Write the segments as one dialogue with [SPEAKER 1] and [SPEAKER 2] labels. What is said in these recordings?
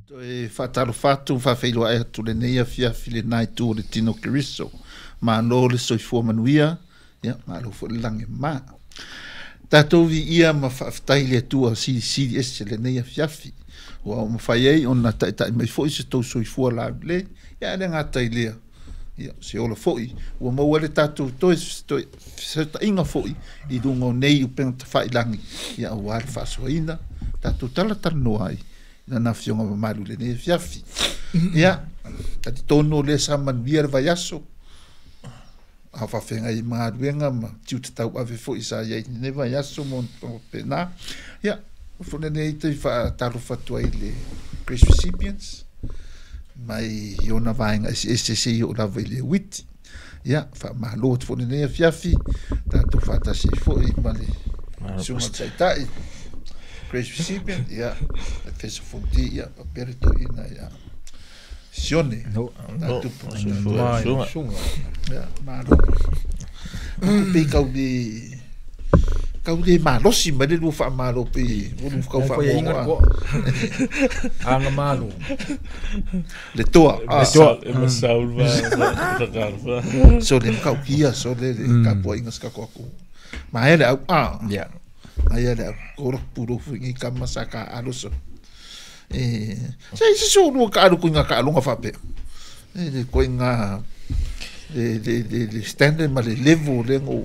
[SPEAKER 1] Toe faatalofa atu ma faafeiloai atu lenei afiafi lena itu o le tino Keriso. Malo le soifua manuia, ia malo foi le lagema. Tatou viia ma faafetai i le Atua silisili ese lenei afiafi, ua mafai ai ona taitai mai foi se tou soifua laulelei, ia ae le gata i lea, ia se ola foi ua maua ai le tatou toe fesootaiga foi i luga o nei upega tafailagi, ia aua le faasoaina tatou talatalanoa ai lana afioga mamalu i lenei afiafi. Ia, talitonu o lea sa manuia le vaiaso, a faafeagai ma galuega ma tiute tauave foi sa i ai i lenei vaiaso ma ona faapena. Ia, foi lenei toe faatalofa atu ai i le Grace Recipients mai i ona vaega eseese seia oo lava i le uiti. Ia, faamalo atu foi lenei afiafi, tatou faatasi ai foi ma le susuga i le Taitai, Grace Recipient, ia, Efeso Fonti, ia, faapea le toeaina ia Sione, na tupu. Ia, malo. Pei kau le kau le malosi mai le lua faamalo pei ua lua kau faamoa.
[SPEAKER 2] Aga malo.
[SPEAKER 1] Le toa.
[SPEAKER 2] Le toa.
[SPEAKER 3] E masaul va.
[SPEAKER 1] So le makaukia, so le tapuaiga se kako aku. Maea le au. Ah.
[SPEAKER 2] Yeah.
[SPEAKER 1] Maea le au. Ko puro fu ngi kama sa ka aloso. E se se so lua ka alu ko nga ka alonga faapea. E le ko nga le le le le standard ma le level le ngo.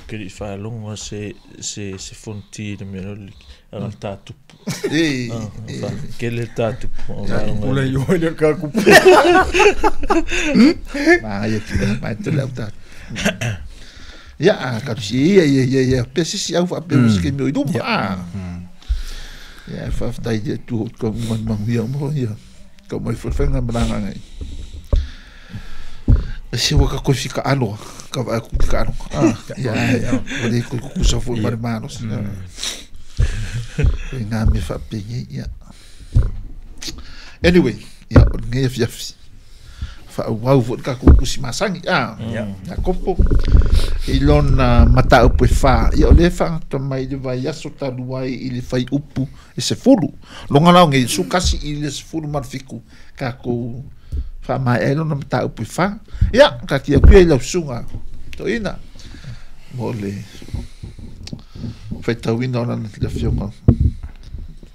[SPEAKER 3] Ke li whalongo se se se fonti le mea le aga tātupu.
[SPEAKER 1] E
[SPEAKER 3] ke le tātupu.
[SPEAKER 2] Pule yo le ka kupu.
[SPEAKER 1] Ma ia ti ma te le auta. Ia ka si ia ia ia ia pe si si au fa pe us ke mi luma. Ia fa fa tai tu ko man man ia mo ia. Ka mai fa fa nga mlanga ngai. Se ua ka kofi ka aloa, ka vaai ku ka aloa. Ah, ia, ia, o le ku ku sa fo mare malos. Ko ngā me whapengi, ia. Anyway, ia, o ngai afiafi. Whaauau fo ka ku kusi masangi, ah. Ia kopo. I lona mataupu e wha. Ia o le whaangata mai le vaiaso talu ai i le whai upu e se fulu. Longa lao ngai sukasi i le se fulu marfiku. Ka kou wha mai e lona mataupu e wha. Ia, ka kia kuia i lau sunga. Toina. Mo le whaitauina o lana le afioga.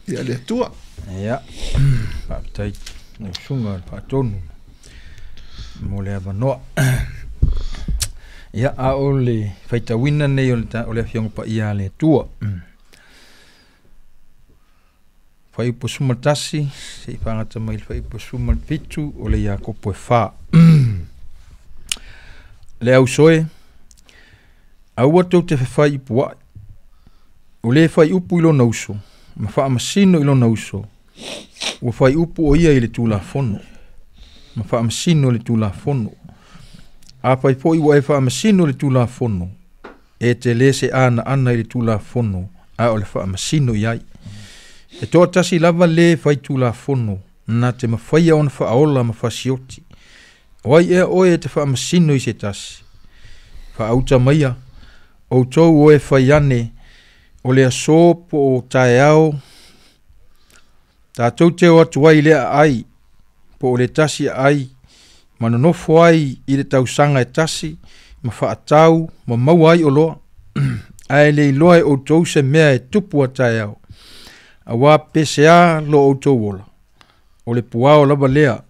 [SPEAKER 1] Ia le atua.
[SPEAKER 2] Ia, whaapetai lau sunga le whaatonu. Mo le avanoa. Ia, a o le whaitauina nei o le afioga pa ia le atua. Whaiupu suma tasi, se i whangata mai le whaiupu suma fitu o le Iakopo e wha. Le au soe, aua tau te whawhai ipu ai. O le whai upu i lona uso, ma whaamasino i lona uso, ua whai upu o ia i le tulafono, ma whaamasino le tulafono. A whai po i ua e whaamasino le tulafono, e te le se ana ana i le tulafono, a o le whaamasino i ai. E toa tasi lava le whai tulafono, na te mawhaia ona whaola ma whasioti. O ai ea oe e te whaamasino i se tasi. Whaauta maia, o tau oe whaiane, o le aso po o taeao, tātou te o atu ai lea ai, po o le tasi ai, ma nonofo ai i le tausanga e tasi, ma whaatau, ma maua ai o loa, ae le iloa e o tau se mea e tupu a taeao. Awa pesea lo o tau ola, o le puao lava lea,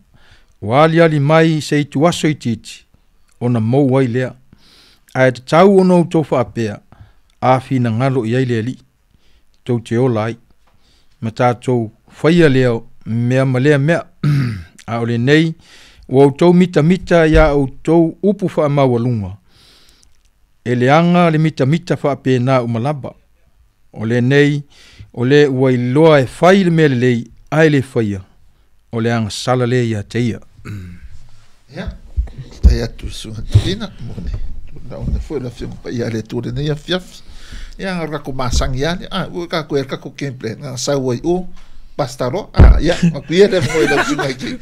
[SPEAKER 2] o ali ali mai se i tuaso i titi, ona mau ai lea. Ae te tau ono o tau whaapea, a whina ngalo i ai le ali, tau te ola ai. Ma tātou whaia lea mea ma lea mea, a o le nei, ua o tau mita mita ia o tau upu whaamaualunga. E leanga le mita mita whaapena umalaba. O le nei, o le ua iloa e whai le mea lelei, ai le whaia. O le anga sala le ia te ia.
[SPEAKER 1] Ia, tai atu sunga tuina, mone. Na ona foi la fionga pa ia le tu le nei afiafi. Ia nga kako masangi ale, ah, ua kako e kako kemple, nga sau ai o, pastaro, ah, ia, ma kuia le moi la sunga ki.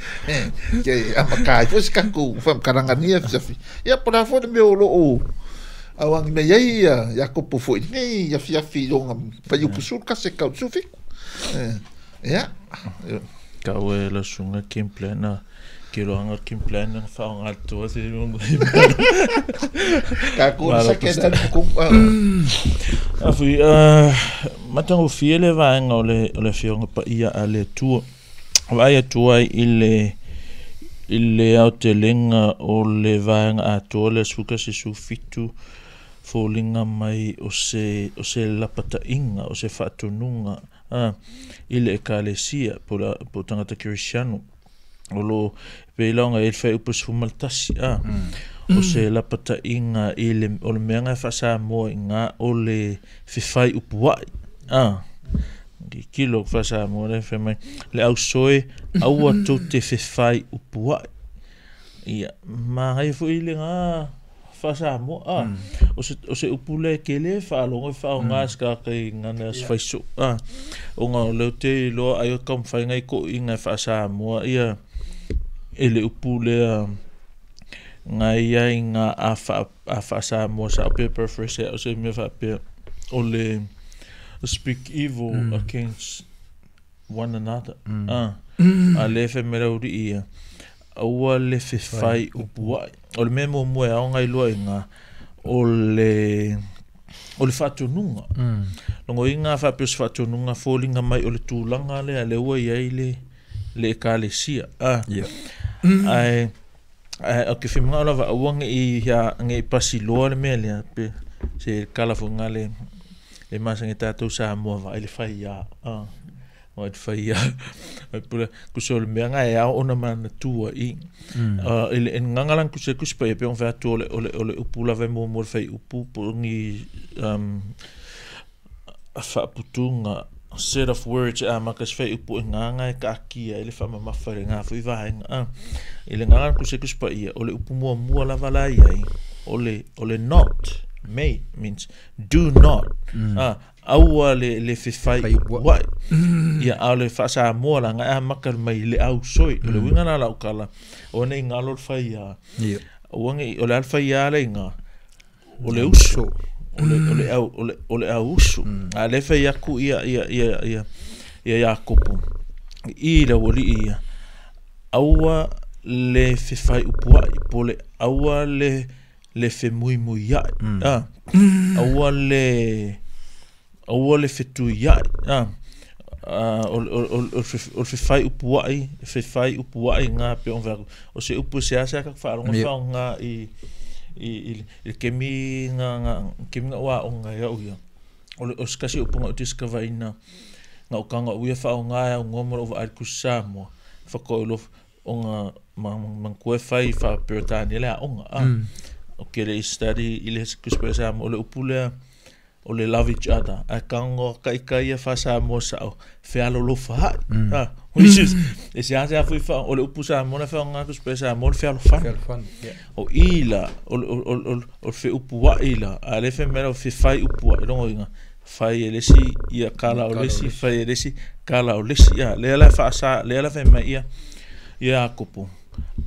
[SPEAKER 1] Ke ama kai, foi se kako, wham karangania afiafi. Ia, pona foi le mea o lo o. Awangi me iai ia, Iakopo foi nei, afiafi longa, whai upu sul ka se kau sufiku. Ia.
[SPEAKER 3] Tau e la suga game plan a ke loaga game plan na faaaoga le toa se
[SPEAKER 1] Tatou le second hand ku
[SPEAKER 3] Afui matagofie le vaega o le Afioga Paia a le Atua. Vaai atu ai i le aotelega o le vaega atoa lea 11 17 foliga mai o se lapataiga o se faatonuga i le Ekalesia po o tagata kerisiano o lo o pei la ona i ai le fuaiupu 11 o se lapataiga i le o le mea na e faasamoa i ina o le fefaiupuai tilotilo faasamoa lea fai mai le ausoe aua tou te fefaiupuai. Ia manaia foi lena faasamoa o se upu lea e tele faalogo e faaaoga e se tagata i gana aso faisoo ona o lea ou te iloa ai o taumafai nai toeaiina e faasamoa ia i le upu lea na i ai na a faasamoa sao pe paraphrase o se mea faapea o le speak evil against one another a lea fai mai le aualii ia aua le fefaiupuai. O le mea muamua e ao ona iloa i ina o le faatonuga. Logoina faapea o se faatonuga foliga mai o le tulaga lea lea ua i ai le Ekalesia. Ae ou te fiamanaʻo lava aua ne i pasiloa le mea lea pe se kala foi lena le masani tatou Samoa vaai le faia. O le faia pule kuso le mea na e ao ona manatua i i le nganga lan kuso kuso pa pe on fa tu ole upu lava mo mo fai upu po ni faaputuga set of words a ma ka fai upu e nganga e kaakia i le faamamafa le ngā foi vaega i le nganga kuso kuso pa ia o le upu muamua lava la i ai o le not may means do not aua le fefai upuai. Ia a o le faasamoa la ga e amaka mai le ausoi o le uiga la lau kala o nei galo le faia aua nei o le a le faia le iga o le uso o le auusu a le fai atu ia Iakopo i le aualii ia aua le fefai upuai po le aua le femuimuiai aua le fetuiai o le fefai upuai ngā pe on vaku o se upu se asa ka whaalonga whaonga i le kemi ngā wā o ngā iau ia o se kasi upu ngā utiskavaina ngā o kanga uia whaonga au ngō mora o vaari kusi Samoa whakaolo o ngā mangkue whai wha Peretania lea onga o ke le study i le kusi pere Samoa o le upu lea o le love each other a kango kai ia fa Samoa sao fealolofa hai which is e se ase afu fa o le upu Samoa na fa ngā kusi pere Samoa le fealofani o ila o fe upu wa ila a le fe mera o fe fai upu wa longo inga fai e lesi ia kala o lesi fai e lesi kala o lesi ia le ala fa sa le ala fe mai ia Iakopo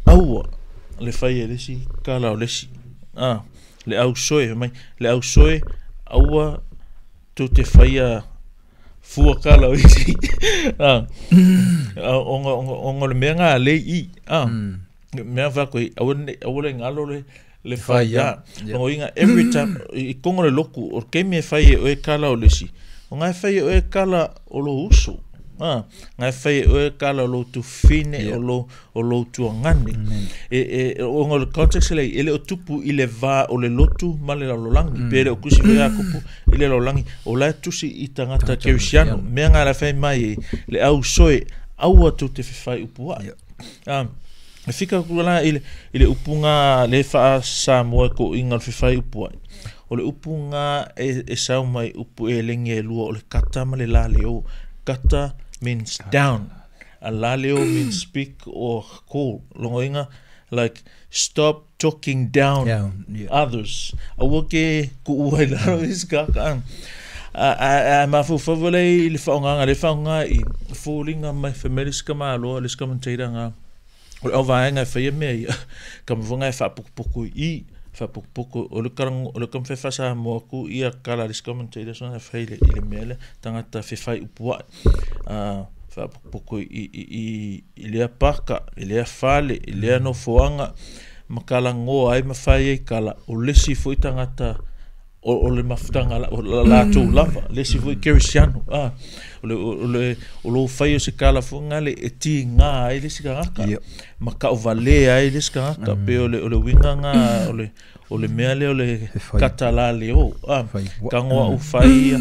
[SPEAKER 3] aua le fai e lesi kala o lesi le ausoe mai le ausoe aua tou te faia fua kala o isi onga le mea ngā lei i mea whako i aua le ngalo le whaia longo inga every time i kongo le loku o ke mea whai e oe kala o lesi o ngai whai e oe kala o lo uso ngai whai e oe kala o lo tufine o lo tuangane e onga le context le ele o tupu i le va o le lotu ma le lalolagi pe le o kusi fai Iakopo i le lalolagi o la tusi i tagata kerisiano mea ngā la whai mai le au soe aua tou te fefai upuai e fika ku la i le upunga le faasamoa ko inga le fefai upuai o le upunga e sau mai upu e lengi e lua o le kata ma le laleo. Kata means down. A laleo means speak or call. Longoinga, like stop talking down others. Aua ke kuua i laro isi kaka. A mafaufau le i le faaaogaga le faaaoga i foliga mai fai mai le isi kamāloa le isi commentator ga o le auvaega e faia mea ia kamafoga e faapokopoko i faapokopoko o le kamafai faasamoa aku ia kala le isi commentator sona fai i le mea lea tagata fefai upuai Faapopopo i lea paka, i lea fale, i lea nofoaga ma kalagoa ai ma fai ai kala, o le isi foi tagata o le mafutaga o latou lava, le isi foi kerisiano. O lou faia o se kala foi lale e tiga ai le isi tagata ma tauvalea ai le isi tagata. Pei o le uiga lena o le mea lea o le katalaleo. Tago au fai ia,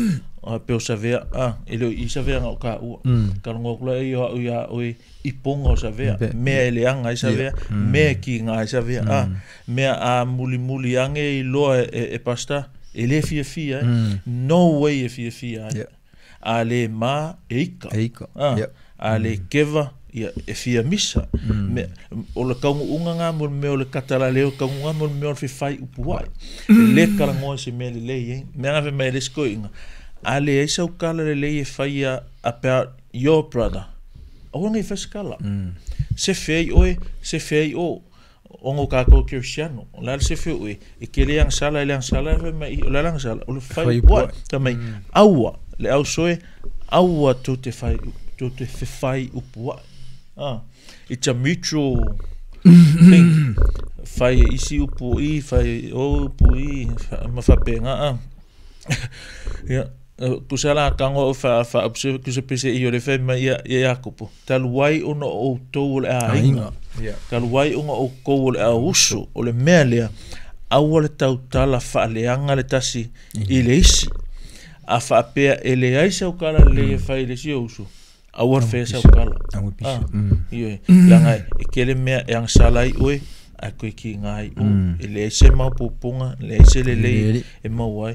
[SPEAKER 3] pe o savea, e le o i savea na o taua. Kalagoa atu la ia o au ia oe i poga o savea, mea e leaga ai savea, mea e kiga ai savea, mea a mulimuli age iloa e pastor, e le fiafia ai. No way e fiafia ai. A le ma e ika. A le keva ia e fia misa. O le kaunuuga ngā mo le mea o le katalaleo, kaunuuga mo le mea o le fefai upu ai. E le kalagoa se mea lelei ai. Mea ngā fe mai le siko inga. A le ai sau kala lelei e whaia about your brother. Aua ngai whai kala. Se fei oe, se fei o. Ongo kākou Kristiano. O le se fei oe, e ke le angsala, e le angsala, e mai, o le angsala, o le whai upu ai. Ta mai, aua, le au soe, aua tō te whai, tō te whai upu ai. It's a mutual thing. Whai e isi upu i, whai o upu i, ma whapenga. Ia, kusa la kango o wha upse, kusa pese i o le whai mai ia Iakopo. Talu ai ona o tau o le aiga. Talu ai ona o kou o le auso, o le mea lea, aua le tautala whaaleanga le tasi i le isi. A whaapea e le ai sau kala le e whai le si o uso. Aua le whea sau kala. Ioe, langa e kele mea e angsala ai oe, a koe ki ngai o. E le ai se maupupunga, le ai se lelei e mau ai.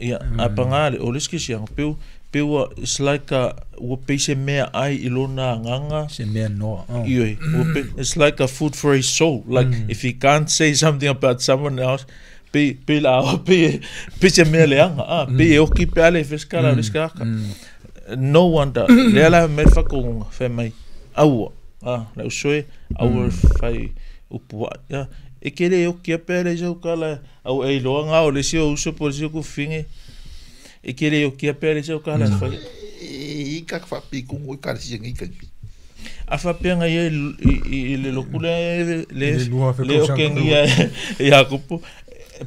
[SPEAKER 3] Ia, a pangale, o le skisi anga, peu, peu, it's like a, ua peise mea ai i lona anganga.
[SPEAKER 2] Se mea noa.
[SPEAKER 3] Ioe, it's like a food for his soul. Like, if he can't say something about someone else, pe, pe la, pe, pe se mea leanga, pe e oki pe ale fiskala le skaka. No wonder, lea la me whakonga, whai mai, aua, le usoe, aua whai upu ai. E ke le oki a pe le sau kala, au e iloa ngā o le si o uso po le si o kufinge, e ke le oki a pe le sau kala whai.
[SPEAKER 1] E ka whapikungu i karisi ngi kai.
[SPEAKER 3] A whapenga ia i le loku le le okengi ia Iakopo,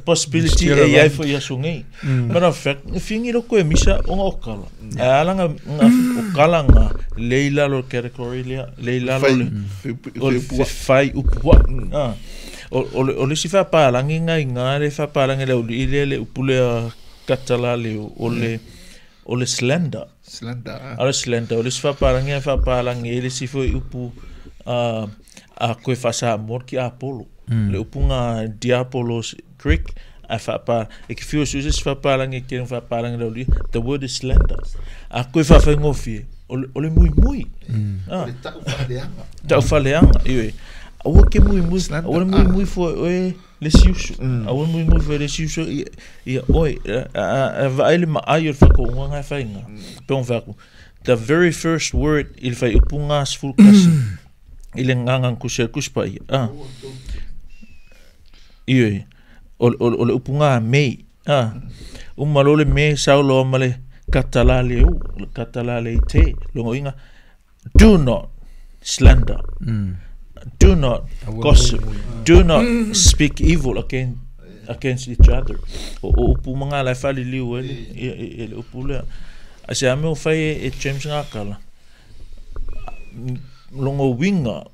[SPEAKER 3] possibility e iai fo ia sungi. Matter of fact, fingi loko e misa o ngā okala. A ala ngā okala ngā leila lo category lea, leila lo le whai upua. O le si whapalangi ngā ngā le whapalangi le uli le le upule a katala le o le slender.
[SPEAKER 1] Slender.
[SPEAKER 3] O le slender. O le si whapalangi a whapalangi le si fo upu a koe whasa amor ki Apollo. Le upu ngā Diabolos Greek, a whapa, e ki whio susa si whapalangi ke ngā whapalangi le uli, the word is slender. A koe whawhaingofie, o le mui mui.
[SPEAKER 1] O le tau whaleanga.
[SPEAKER 3] Tau whaleanga, iwe. Aua ke mui mui, aua le mui mui fo oe le siusu. Aua mui mui fo le siusu, ia oe, a vaai le maai o le whakaunga ngā whainga. Pe on whaku, the very first word i le whai upu ngā sfulkasi, i le ngangang kusia kuspa ia. Iwe, o le upu ngā mei. Umalo le mei saulo ma le katalale o, le katalale i te, longo inga, do not slander. Do not gossip. Do not speak evil against each other. O upu mga lai whali liu e le upu lea. A se ame o whai e James ngā kala. Longo winga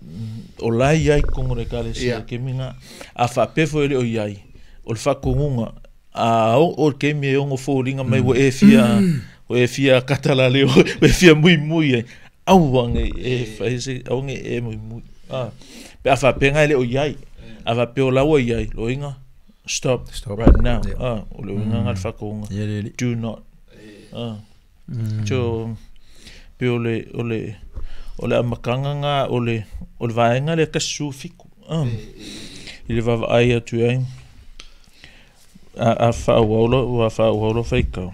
[SPEAKER 3] o lai iai kongo le kale sia ke minga. A whapefo ele o iai. O le whakongunga. A o ke mi e ongo fōringa mai o e fia katala leo, o e fia mui mui e. Aua nge e whai se, aua nge e mui mui. Pe a whapenga ele o iai. A whape o laua iai. Lo inga, stop right now. O le winga ngā le whakonga. Do not. So, pe o le amakanga ngā, o le vaenga le kasu fiku. I le wawa ai atu ai. A whaauaula, ua whaauaula whaikau.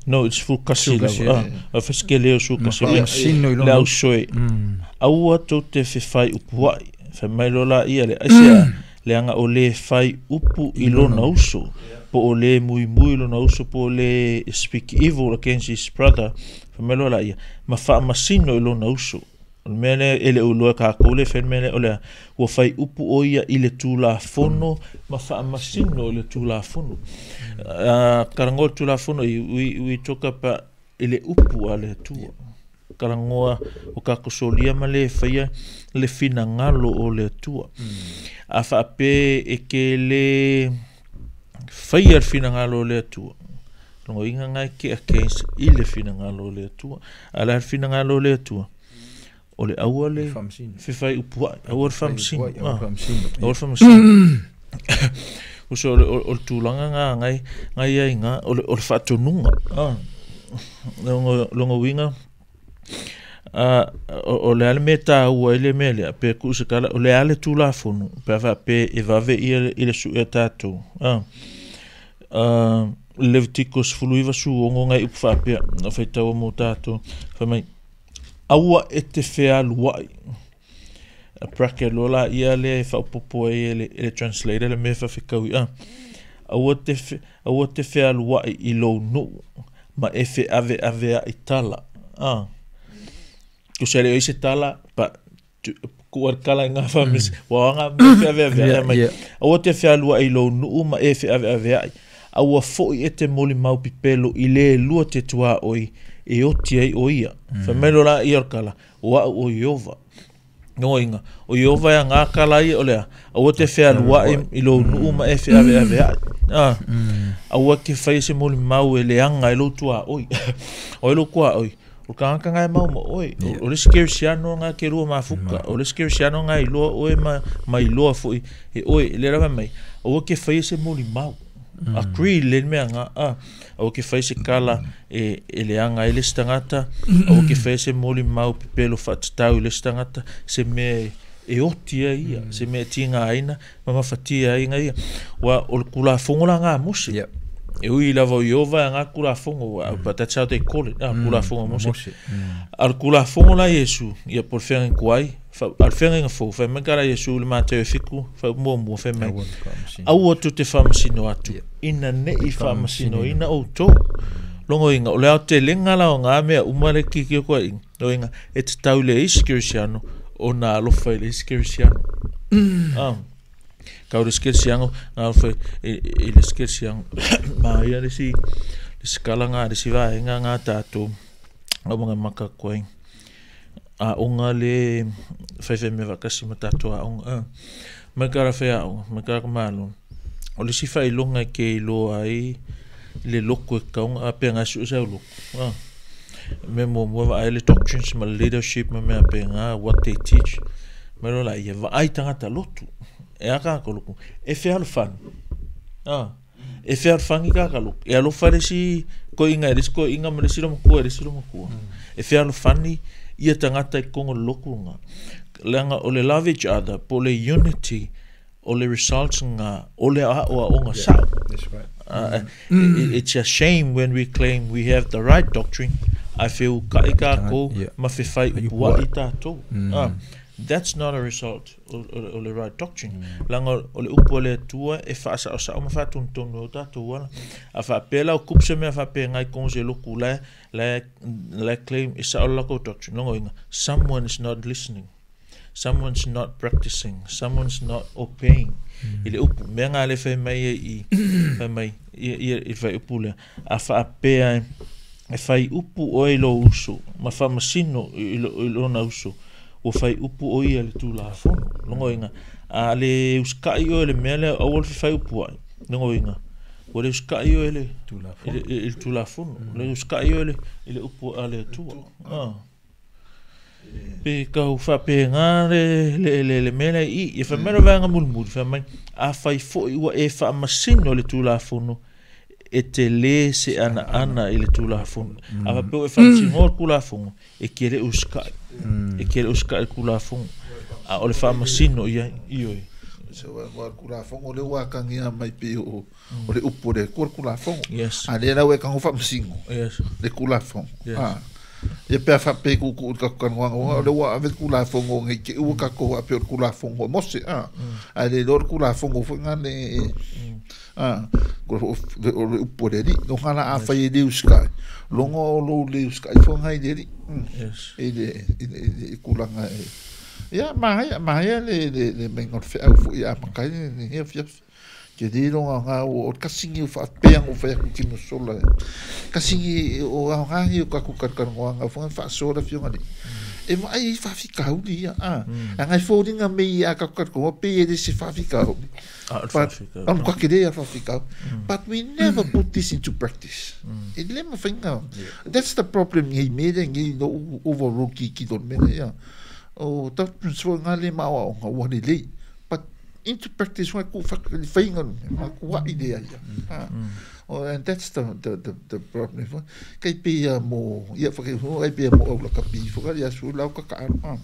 [SPEAKER 3] No, it's full kasi lava. A whaske leo su kasi. Le au soe. Aua tō te whai upu ai. Whai mai lola ia le aisea. Le anga o le whai upu i lona uso. Po o le muimui lona uso po o le speak evil against his brother, fai mai loa laia, ma faamasino i lona uso. O le mea lea e le o iloa e kākou le fai le mea lea, o le a? Ua fai upu ʻo ia i le Tulafono ma faamasino i le Tulafono. Talanoa le Tulafono i we talk about i le upu a le Atua. Talanoa o tatou solia ma le faia le finagalo o le Atua. A faapea e te le faia le finagalo o le Atua, logoina na e te against i le finagalo o le Atua. A le a le finagalo o le Atua? O le aua le fefai upuai, aua le faamasino. Aua le faamasino. Uso o le tulaga na ngai ngai ai na o le faatonuga. Lona uiga o le a le mea e taua ai le mea lea, pe tuu se tala, o le a le Tulafono pe a faapea e vave ia i le sue a tatou. Levitiko 19 16 ngai upu faapea, na faitaua mo tatou, fai mai, aua e te fealuai. A bracket loa la ia lea e faaopoopo ai e le translator le mea e faafetaui, aua te fealuai i lou nuu ma e feaveaveai tala. Tusa e le o i se tala, pa tuu le tala i ngā whamisi, wa ngā mea feaveaveai mai. Aua te fealuai i lou nuu ma e feaveaveai. Aua foi e te molimau pipelo i le lua te tuaoi e oti ai o ia. Fai mai loa la ia o le kala, o au o Iova. Noinga, o Iova e a ngā kala ia o lea, aua te fealuai i lou nuu ma e feaveaveai. Aua ke whai se molimau e leanga e lou tuaoi. O e lou tuaoi. O ka ngaka ngai mau ma oe. O le isi kerisiano ngā ke rua mafuka. O le isi kerisiano ngā iloa oe ma iloa foi e oe. Le lava mai. Aua ke whai se molimau. Agree le mea ngā. Aua ke whai se kala e leanga e le isi tangata. Aua ke whai se molimau pepelo whaatatau i le isi tangata. Se mea e oti ai ia. Se mea e tinga aina. Ma mawhatia ai ngā ia. Wa o le kulafongo la ngā Mose. E ui lava o Iova e ngā kulafongo, but that's how they call it, kulafongo Mose. A le kulafongo la Iesu, ia po le whenga kuai, a le whenga fou, whai mai kara Iesu le māteu e fiku, whai mua mua, whai mai, aua tu te whamasino atu, ina nei whamasino ina o tō. Longo inga, o le ao te lenga la o ngā mea, uma le kiki o koa inga, longo inga, e te tau le isi kerisiano, o nā alofa i le isi kerisiano. Kau le skelsiango, ngā alofa i le skelsiango. Mā ia le si kala ngā, le si vaenga ngā tātou, au mga maka koe. A onga le whaiwhai me wakasi ma tātou a onga. Mai kara whai a onga, mai kara malon. O le si whailonga ke iloa ai le loko e kaunga, a pea ngā sua sau loko. Me mua mua wa ai le doctrines ma leadership ma mea pea ngā, what they teach. Mai loa la ia, vaai tangata lotu. E a kāka loko, e whia alofani. E whia alofani kāka loko. E alofa le si koinga, e le si koinga ma le si lomakua, e le si lomakua. E whia alofani ia tangata i kongo loko ngā. Leanga o le love each other, po le unity, o le results ngā, o le a o a o ngā sao.
[SPEAKER 2] That's right.
[SPEAKER 3] It's a shame when we claim we have the right doctrine. I feel ka i kākou, ma whiwhai upua i tātou. That's not a result o le right doctrine. Langa o le upu o le Atua e whaasao ma whaatontonu o tātou ala. A whaapela o kupse mea whaapea ngai kongo se loku la claim e sao lako doctrine. Longo inga, someone is not listening. Someone's not practicing. Someone's not obeying. I le upu, mea ngā le whai mai e i, whai mai, i whai upu lea. A whaapea e whai upu o e lo uso, ma whamasino i lona uso. O whai upu o ia le tulafono. Longo inga, a le uskai o le mea lea, au le whai upu ai. Longo inga, o le uskai o le tulafono. Le uskai o le upu a le Atua. Pe kau whape ngā le mea lea i. E whai mea whaanga mulimuli, whai mai, a whai foi ua e whaamasino le tulafono, e te le se ana ana i le tulafono. A whapeo e whaamasino le tulafono, e ke le uskai. E ke le uskai le tulafono. A o le whaamasino ia ioi.
[SPEAKER 1] Se wa kulafongo le wa kangia mai pe o le upu le kulafongo.
[SPEAKER 3] Yes.
[SPEAKER 1] A le la we kango whaamasino.
[SPEAKER 3] Yes.
[SPEAKER 1] Le kulafongo.
[SPEAKER 3] Yes.
[SPEAKER 1] Ia pea whape kuku o kakukanwanga, o le wa ave kulafongo ngai ke ua kako ape o kulafongo mose. A le lor kulafongo fo ngane. O le upu a le Alii no ngā la afai e le usikai logo o lou le usikai foga i le Alii i le tulaga e ia manaia manaia le maiga o le feau foi e amata ai lenei afiafi. Ke le iloga ngā o kasi ni o faapea o fai atu tino sola kasi ni o aoga ni o tatou talatalanoaga foga faasoa le afioga alii e vaai ai faafitauli ia a agai foliga mei a tatou talanoa pei e le se faafitauli but o ka kele ia faafitauli but we never put this into practice. E le mafai na that's the problem nei me le nei no overall ki ki le mea ia o doctrines foi ngā le maoaoga ua lelei but into practice wa ku whainga ma ku ai le ia. Oh, and that's the problem. Kei pe ia mo ia whake ho ai pe mo au la kapi fo ia su lau ka ka ah.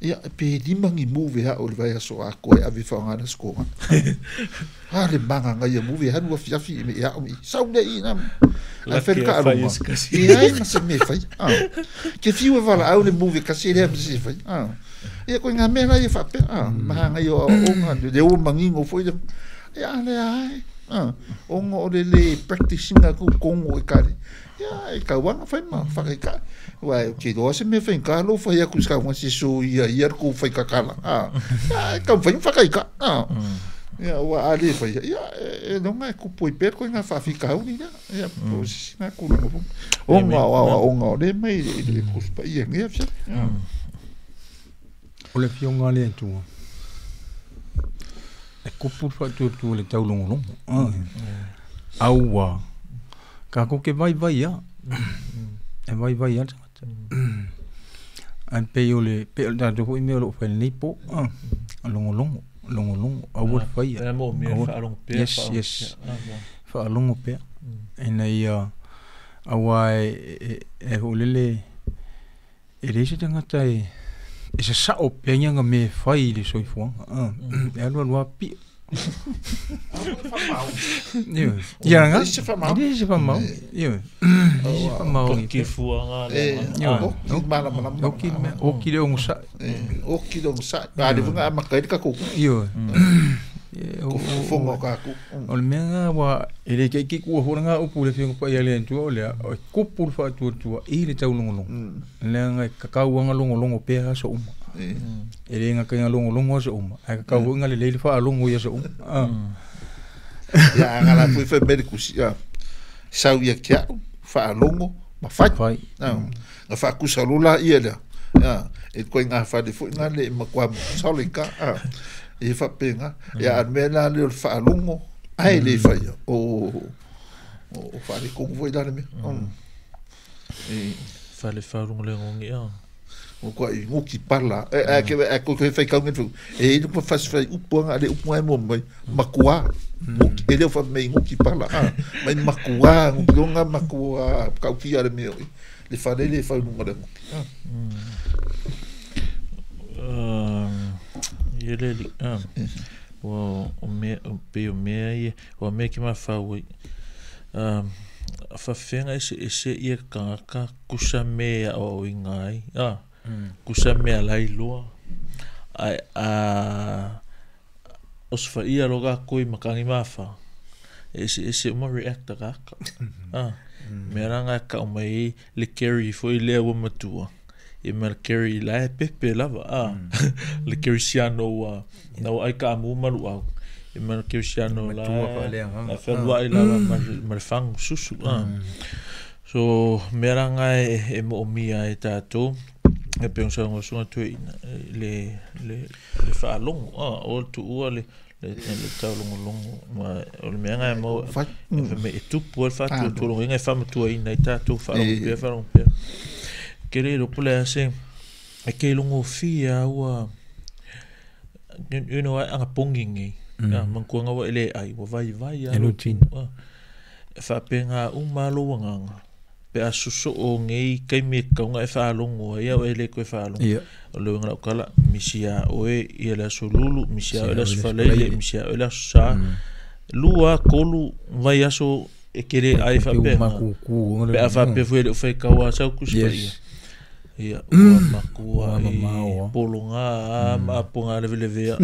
[SPEAKER 1] Ia pe lima ngi move ha o le vai aso a koe ave whaanga na skoga. Ha le manga nga ia move hanu afiafi me ia o mi sau le i na. Ai fel ka alonga. Ia ai ma se me fai. Ah. Ke fiu e wala au le move kasi le ma se fai. Ah. Ia koe ngā mea la ia whape. Ah. Maha nga ia o nga le o mangingo foi le. Ia le ai. Ah. Ongo o le le practicing ku kongo e kare. Ia e kauanga fai ma whakaika. Wai, ke roa se mea whai ka lo whai aku ska wa se so ia ia ko whai kakala. Ah. Ia ka whai whakaika. Ah. Ia wa ale whai. Ia e longa e kupu i pēr ko ngā whawhika hauri ia. Ia po si ngā kūranga fo. Onga o awa onga o le mai le kuspa ia ngia fia.
[SPEAKER 2] O le fionga le atua. E kupu whaatuatua le taulongolongo. Aua. Ka ko ke vai vai ia. E vai vai ia le tangata. Ai pe o le pe o le tātou hoi mea o loo whai nei po. Longolongo. Longolongo. Aua le whai ia. Yes, yes. Whaalongo pea. Ina ia aua e hoolele e le se tangata e e se sao pea nga me whai le soifuanga. E alua lua pi. Ia nga? E se whamau. Ia. E se whamau.
[SPEAKER 3] Oki fuanga.
[SPEAKER 1] Oki malamalama.
[SPEAKER 2] Oki mea. Oki le ongo sa'i.
[SPEAKER 1] Oki le ongo sa'i. A le wanga amaka i le kako.
[SPEAKER 2] Ia.
[SPEAKER 1] Fonga o kāku.
[SPEAKER 2] O le mea ngā wā, e le keiki kua hora ngā upu le whionga pai a le antua o lea, o e kupu le whaatuatua i le taulongolongo. Lea ngā kakauanga longolongo pea aso uma. E le ngā kainga longolongo aso uma. Ai kakau ngā le leile whaalongo i aso uma.
[SPEAKER 1] Ia ngā la fui whai mere kusi. Sau ia kia whaalongo ma whai. Ngā whaakusa lola ia lea. E koe ngā whare fui ngā le makua mo le ka. E whapenga, ia a mea la leo le whaalongo, ai le whaia, o whare kongo foi la le mea.
[SPEAKER 3] Whare whaalongo le ngongi a.
[SPEAKER 1] O kua i ngoki pala, e koe whai kaungen whau, e inu pa whasi whai upuanga, le upuanga e mua mai, makua, e leo wha mei ngoki pala, mai makua, ngoki longa makua, kauki a le mea oi, le whare le whaununga le ngoki.
[SPEAKER 3] Ia le li, ua o mea, pe o mea ia, ua mea ki mawhau ai. Whawhenga ese ia kangaka kusa mea o inga ai. Kusa mea lai loa. Ai, o se whaia loga koe makangi mawha. Ese uma react a kaka. Mea ranga ka o mai le carry foi lea ua matua. E mea carry la e pepe lava le carry siano ua na ua ai ka amu malu au e mea carry siano la e whenua i lava ma le whangu susu so mea ranga e mo mia e tātou e pe unsa ngosunga tue ina le whaalongo o tu ua le taulongolongo ma o le mea ngai mo e me e tupu e whatu tūrongo inga e whamatua ina i tātou whaalongo pea whaalongo pea. Ke le ropo le ase, e ke longo fia ua, you know, anga pongi ngi, mangkuanga wa ele ai, wa vai vai a.
[SPEAKER 2] E routine.
[SPEAKER 3] E whapenga uma lo wanganga, pe a suso o ngei kai me kaunga e whaalongo, ia o ele koe whaalongo. O le wanga ukala, misia oe, ia le aso lulu, misia oe le aso whaleile, misia oe le aso sa. Lua, kolu, vai aso, e kere ai whapenga. Pe a whape fue le uwhai kaua sau kuspa ia. Ia ua makua i Pologa ma apoga levelevea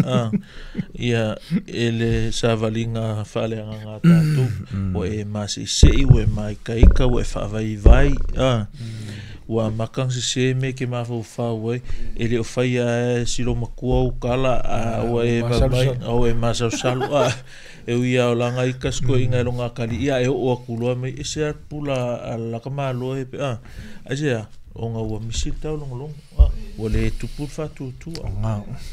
[SPEAKER 3] ia e le savaliga faaleagaga a tatou. Ua e masi'isi'i, ua e māikaika, ua e faavaivai ua amata ona sesē mea e te mafaufau ai, e le o faia lava e si lomatua ou tala, a ua e vaivai a ua e masalosalo e ui lava o laga ita si toeaina e logo atalii ae oo atu loa mai ese lava le pula a le lata Malo e aisea? Ona ua misi le taulogologo ua le tupu le faatuatua.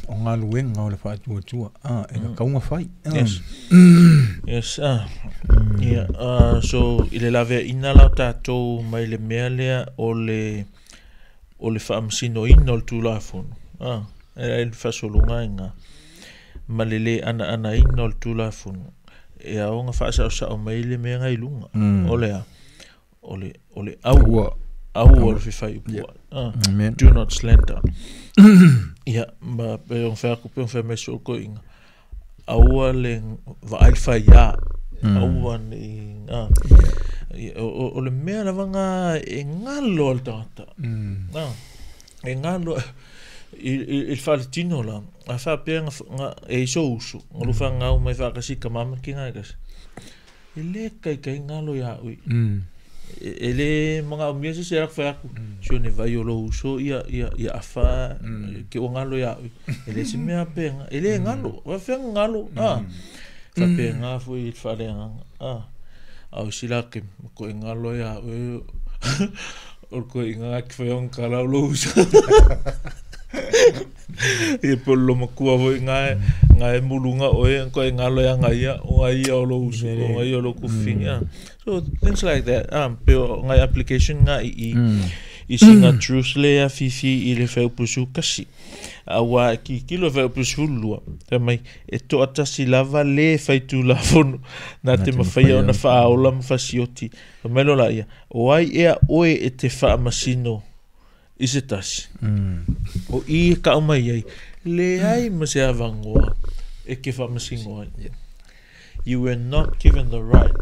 [SPEAKER 2] O galuega o le faatuatua e tatau ona fai.
[SPEAKER 3] Yes. Yes. Yeah. So i le laveaiina la o tatou mai le mea lea o le faamasinoina o le Tulafono, e le faasologa ai lena, ma le lē anaanaina o le Tulafono, e ao ona faasaosao mai le mea na i luga. O le a? O le aua o le fefaiupua'i. Do not slander. Ia, ma pe ona fai atu, pe ona fai mai si ou toeaina, aua le vaai le faiā, aua nei, o le mea lava na e galo a le tagata. E galo i le faaletino la, a faapea e i sou uso, na lou fanau mai faatasi i tama ma tina e tasi. E lē taitai galo iā oe. E lē manaomia se isi e alu atu fai atu, sione vai o lou uso ia afa ke ua galo iā oe. E le se mea faapena, e lē galo, faapefea ona galo, faapena foi i le faaleagaga. A o isi la ke matuai galo iā oe, o le toeaina lena e te faia ona tala o lou uso. Ia po o le lomatua foi na e muluga oe matuai galo ia ia, o ia o lou uso, o ia o lou tuafafine. So things like that. Pe o ngai application nga i sina truth le afifi i le fuaiupu 11. Aua e tilotilo le fuaiupu 12, fai mai e toatasi lava le faitulafono na te mafaia ona faaola ma fasioti. Fai mai loa laia, o ai ea oe e te faamasino i se tasi. O i e kau mai ai, leai ma se avanoa e ke faamasino ai. You were not given the right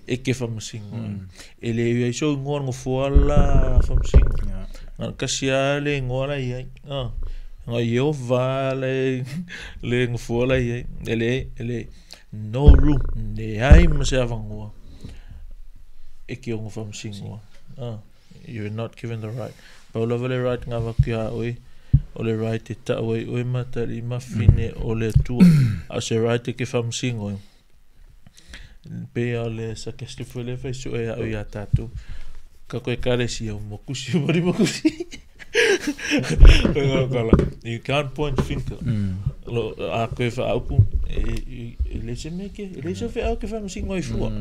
[SPEAKER 3] e ke faamasino ai. E le iai sou igoa nofoa la faamasino. Na kasi lava le igoa la i ai. Na Ieova le nofoa la i ai. E le no room, leai ma se avanoa e ke ono faamasino ai. You are not given the right. Pau lava le right ngā avatu iā oe, o le right e ta'u ai oe ma tali'i mafine o le Atua. A o se right e ke faamasino ai. Pei o le sarcastic foi lea fai sue a'u iā tatou. Ka koe ekalesia o mokusi o malimakusi. You can't point finger. A koe faaupu, e le se mea ke, e le se feau ke faamasino ai fua.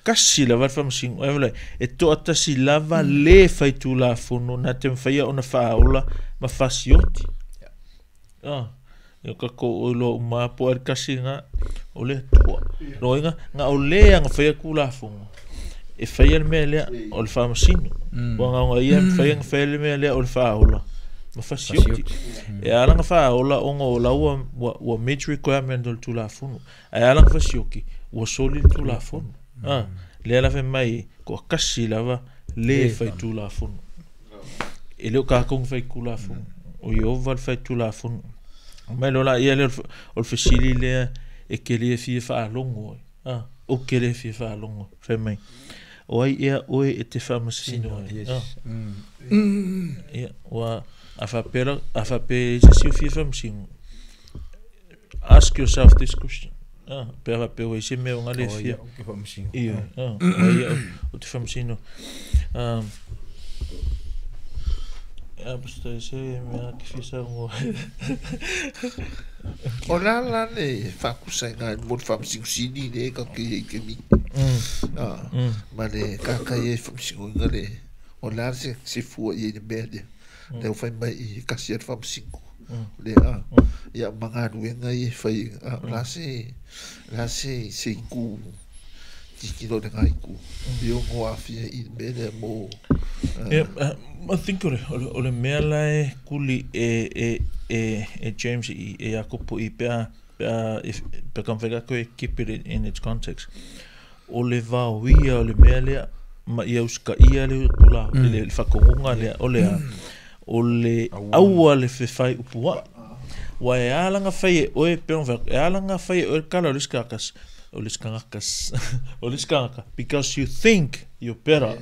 [SPEAKER 3] Kasi lava le faamasino. E toatasi lava le faitulafono na te mafaia ona faaola ma fasioti. Ia tatou o iloa uma lava po o ai le kasi lena o le Atua. Loiga, na o le agafaia Tulafono e faia le mea lea o le faamasino. Ua gaoga ia e mafai ona faia le mea lea o le faaola ma fasioti. E ala ona faaola ona o la ua meet requirement o le Tulafono. Ae ala ona fasioti, ua soli le Tulafono. Lea la fai mai, toatasi lava le faitulafono. E le o tatou na faitulafono. O Ieova le faitulafono. Mai loa laia lea o le fesili lea e te le fia faalogo ai. Ou te le fia faalogo. Fai mai, o ai ea oe e te faamasino ai. Ia, ua a faapea e se isi o fia faamasino. Ask yourself this question. Pe a faapea ua i se mea o ngā le fia.
[SPEAKER 2] O ai ea o te faamasino.
[SPEAKER 3] Ia, o ai ea o te faamasino. Pastor, se mea ke fia saunoa.
[SPEAKER 1] O la la le faakusaiga mo le faamasinosini le ka ke i ke mi. Ma le kaka i e faamasinoina le o la se fua i le mea lea. Le o fai mai i kasi a le faamasino. Le ia magaluega i e fai la se iku titilo le ngai ku. I o ngo afia i le mea lea mo.
[SPEAKER 3] I think o le mea la e kuli e James i e Iakopo i pea kamwhai koe keep it in its context. O le vaoia o le mea lea ma ia usikaia le pula le whakongonga lea o le a O le aua le fefai upuaʻi. Ua e alaga fai e oe pe ona e alaga fai e oe le kala o le isi tagata o le isi tagata o le isi tagata because you think you're better.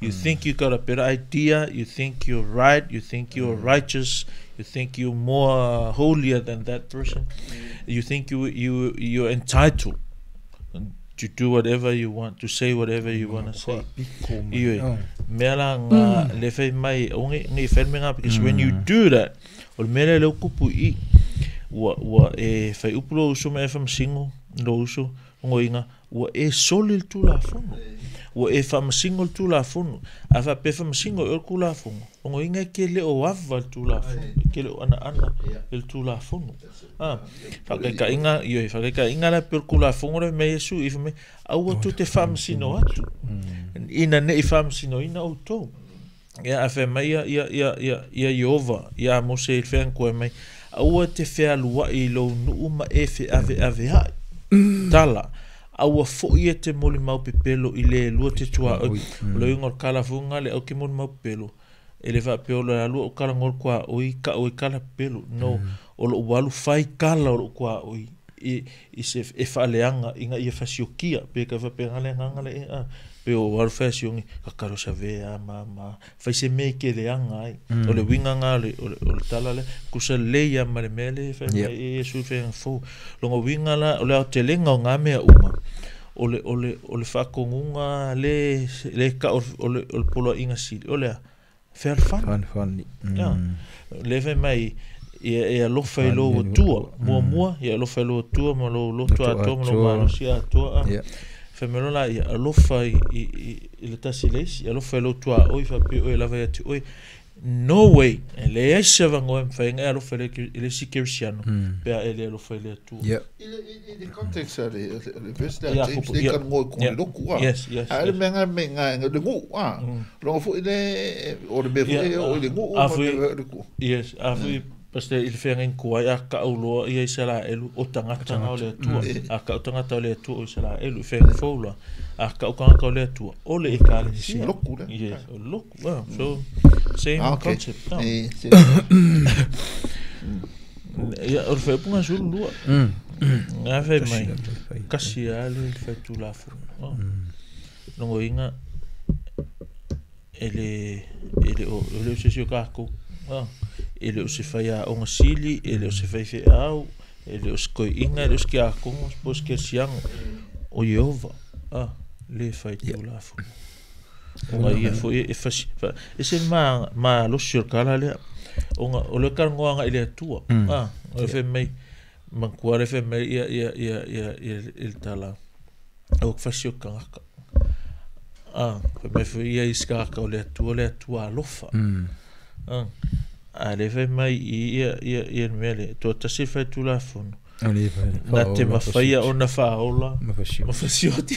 [SPEAKER 3] You think you got a better idea, you think you're right, you think you're righteous, you think you're more holier than that person. You think you're entitled to do whatever you want, to say whatever you want to say. Ioe, mea la nga le fai mai o nge nge fai me nga because when you do that, o le mea lea leo kupu i ua e fai upu lo uso me e whamasingo lo uso ngoinga ua e soli le tulafono. Ua e whamasingo le tulafono. A wha pe whamasingo e o le tulafono. Ngoinga ke le o ava le tulafono, ke le o ana ana le tulafono. Ah, whakaikainga, ioe, whakaikainga la pe o le tulafono le me Yesu i whame, aua tu te whamasino atu. Ina ne i whamasino ina o tō. Ia a whai mai ia Iova, ia Mose i whenga koe mai, aua te whealua i lo nuu ma e whe ave ave hai. Tala, aua fo ia te moli mau pepelo i le lua te tua oi. O le ingo kala funga le au ke moli mau pepelo. E le wha peo le alua o kala ngol kua oi ka oi kala pepelo. No, o lo walu whai kala o lo kua oi. I se e whaaleanga inga ia whasiokia. Pe ka whapenga le nganga le a. Pe o walu whasiongi ka karo sa vea ma ma. Whai se me ke le anga ai. O le winga ngā le, o le tala le. Kusa leia ma le mele whai mai e su whainga fō. Longa winga la, o le ao te lenga o ngā mea uma. O le whakongunga le ka o le polo inga sili. O le a whealfani.
[SPEAKER 2] Whanwhani.
[SPEAKER 3] Le whai mai ia alofa i lo tua. Mua mua, ia alofa i lo tua, ma lo loto atoa, ma lo malosi atoa. Whai mai lola ia alofa i le tasi leisi, ia alofa i lo tua oi, wha pe oi lava ia te oi. No way, le aisa vangoe mwhainga e alofa i le si kerisiano, pea e le alofa i le atua.
[SPEAKER 1] I le context a le verse le a James, le kan ngoi kong le loku a.
[SPEAKER 3] Yes, yes.
[SPEAKER 1] A le mea ngai me ngai le ngu a. Longa fo i le, o le mea fo i o le ngu o le ku.
[SPEAKER 3] Yes, a fui, paste i le whenga kuai a kauloa ia i sala elu o tangata ngā o le atua. A kau tangata o le atua o i sala elu, whenga fōula. A kau kangaka o le atua, o le e kale sia.
[SPEAKER 1] Loku le.
[SPEAKER 3] Yes, o loku. So, same concept. Ia, o le whaipunga sulu lua. Ngā whai mai, kasi a le whai tulafono. Longo inga, e le o se sio kākou. E le o se whai a onga sili, e le o se whai wheau, e le o se koi inga, e le o se kia akongo, po se kia siango. O Iova, le whai tulafono. Onga ia fo e fasi. E se ma losi o kala lea. Onga o le kala ngoanga i le atua. O le whai mai, mangkua le whai mai ia le tala. O fasi o kangaka. Whai mai fo ia iskaka o le atua alofa. A le whai mai ia le mea le. Tua tasi whai tulafono. Nā te mawhaia o na whaola. Mawhasioti.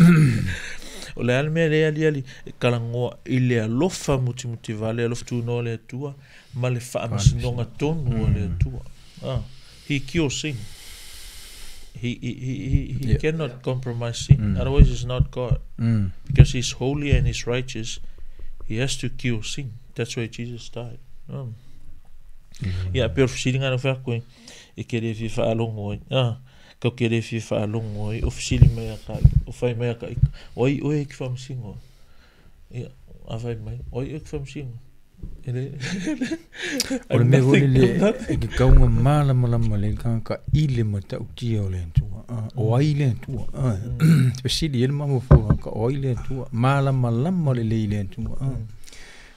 [SPEAKER 3] O le ale mea le ali ali kalangoa i le alofa mutimuti vale alofa tūnoa le atua ma le whaamasinoga tonu o le atua. He cures sin. He cannot compromise sin. Otherwise he's not God. Because he's holy and he's righteous, he has to cure sin. That's why Jesus died. Ia, pe o whasilinga na whakoe e ke re whiwha alongo ai. Kau ke re whiwha alongo ai, o whasili mai a ka, o whai mai a ka ika. Oi oe ki whamasingo. Ia, a whai mai, oi oe ki whamasingo.
[SPEAKER 2] O le mea holi le, e ke kaunga mālamalama le kanga i le matautia o le atua. O ai le atua. Whasili ele mamu fō ka o ai le atua. Mālamalama le le atua.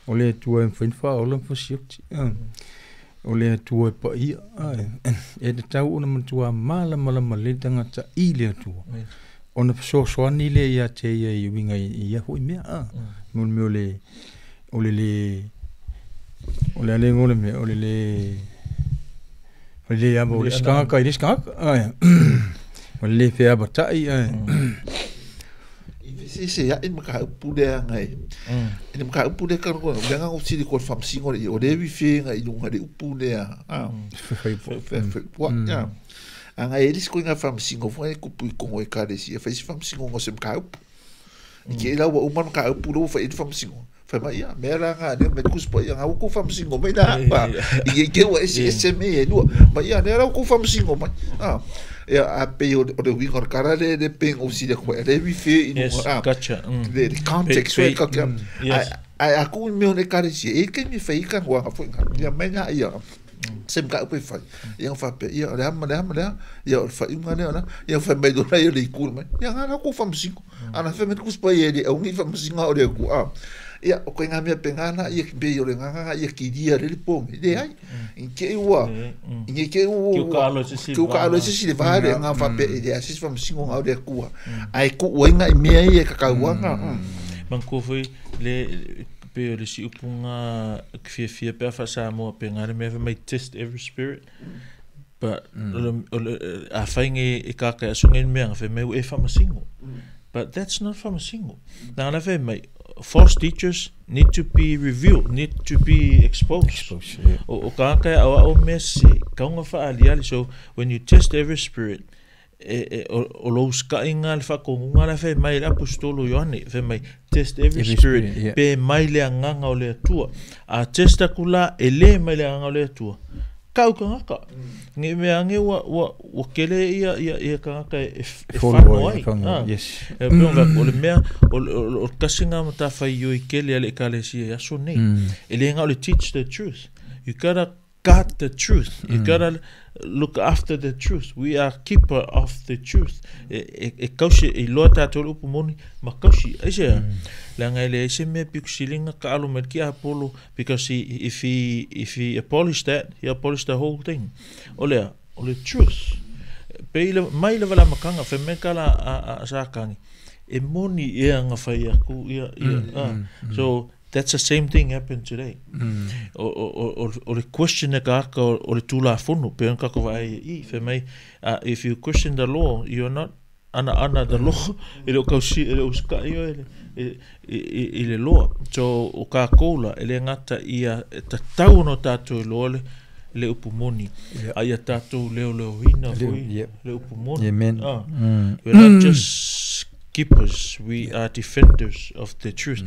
[SPEAKER 2] O le atua e mwhainwha o le mwhasioti. O le atua e pa ia. E te tau ona matua mālamalama le tangata i le atua. Ona whasoasoani le ia te ia i winga i ia hui mea. Mo le mea o le le o le ale ngole mea o le le o le le aba o le skangaka i le skangaka. O le le whea batai.
[SPEAKER 1] Se ia in maka upu le ngai. In maka upu le ka ko le nga o sili ko fam singo le o le wi fe ngai lunga le upu le a. Fe ya. Anga elis ko nga fam singo fo e kupu ko e ka le si fe fam singo ngo se maka upu. I ke la o man ka upu lo fe fam singo. Fai mai ia mea la nga lea me kusi pa ia nga uku famasingo mai la pa i ke ua ese ese me e lua ma ia lea la uku famasingo mai ah ia a pe o le winga o le kara le le peng o si le koe le wi fe i
[SPEAKER 3] Yes,
[SPEAKER 1] ah
[SPEAKER 3] gotcha.
[SPEAKER 1] The context
[SPEAKER 3] Pe-
[SPEAKER 1] fe ka ka
[SPEAKER 3] yes.
[SPEAKER 1] ai a ku me o le kare si e ke mi fe i ka ngwa fo nga ia me na ia sem ka pe fai ia fa pe ia le ama le ama le ia o fa inga le ona ia fa mai do na ia le ku mai ia nga la ku famasingo ana fe me kusi pa ia le au ni famasingo o le ku ah ia o koe ngā mea pe ngana ia ki pe o le nganga ia ki ria le le pome le ai i ke ua i ke ua
[SPEAKER 3] Ki uka alo se si
[SPEAKER 1] ki uka alo se si le va le ngā fa pe le asis fa msingo ngā le kua ai ku ua inga i mea ia ka kauanga
[SPEAKER 3] Manatua foi le pe o le isi upuga fiafia pe a faasamoa pe gā le mea fai mai test every spirit. But o le afai ge e kakae asoga i le meaga fai mai ua e faamasino. But that's not faamasino. Leaga la fai mai false teachers need to be revealed, need to be exposed.
[SPEAKER 2] Exposed, yeah.
[SPEAKER 3] O tagata e aoao mea sese, kauga faaaliali. So when you test every spirit, e o lou usitaʻiga le faatonuga la e fai mai e le aposetolo Ioane, fai mai test every
[SPEAKER 2] Every
[SPEAKER 3] spirit,
[SPEAKER 2] spirit, yeah.
[SPEAKER 3] pe mai le agaga o le Atua. A test aku la e lē mai le agaga o le Atua, kau tagata. Ne i mea age ua ua ua kele ia ia ia tagata e e
[SPEAKER 2] Follow
[SPEAKER 3] fano
[SPEAKER 2] ai,
[SPEAKER 3] ai.
[SPEAKER 2] fano,
[SPEAKER 3] Ah.
[SPEAKER 2] yes.
[SPEAKER 3] E pei ona fai atu, o le mea o le o le tasi lena matafaioi kele a le ekalesia i aso nei. E le gā o le teach the truth. You gotta guard the truth. You gotta look after the truth. We are keeper of the truth. E e e kausi e iloa tatou i le upu moni ma kausi. Aisea? Leaga e leai se mea pito sili ona taalo mai le tiapolo because he if he if he abolish that, he abolish the whole thing. O lea, o le truth. Pei le mai lava le amataga, fai mai tala a Satani, e moni ea na fai atu ia ia ah. So that's the same thing happen today. O o o o le question e ka aka o le Tulafono, pei ona tatou vaai i i, fai mai, if you question the law, you are not ana ana the law, e le o tausi, e le o usitaʻi oe i i i le law. So o tatou la, e le gata ia e tatau ona o tatou iloa le le upu moni, a ia tatou leoleoina foi le upu moni.
[SPEAKER 2] Amen.
[SPEAKER 3] Ah. We're not just keepers, we are defenders of the truth.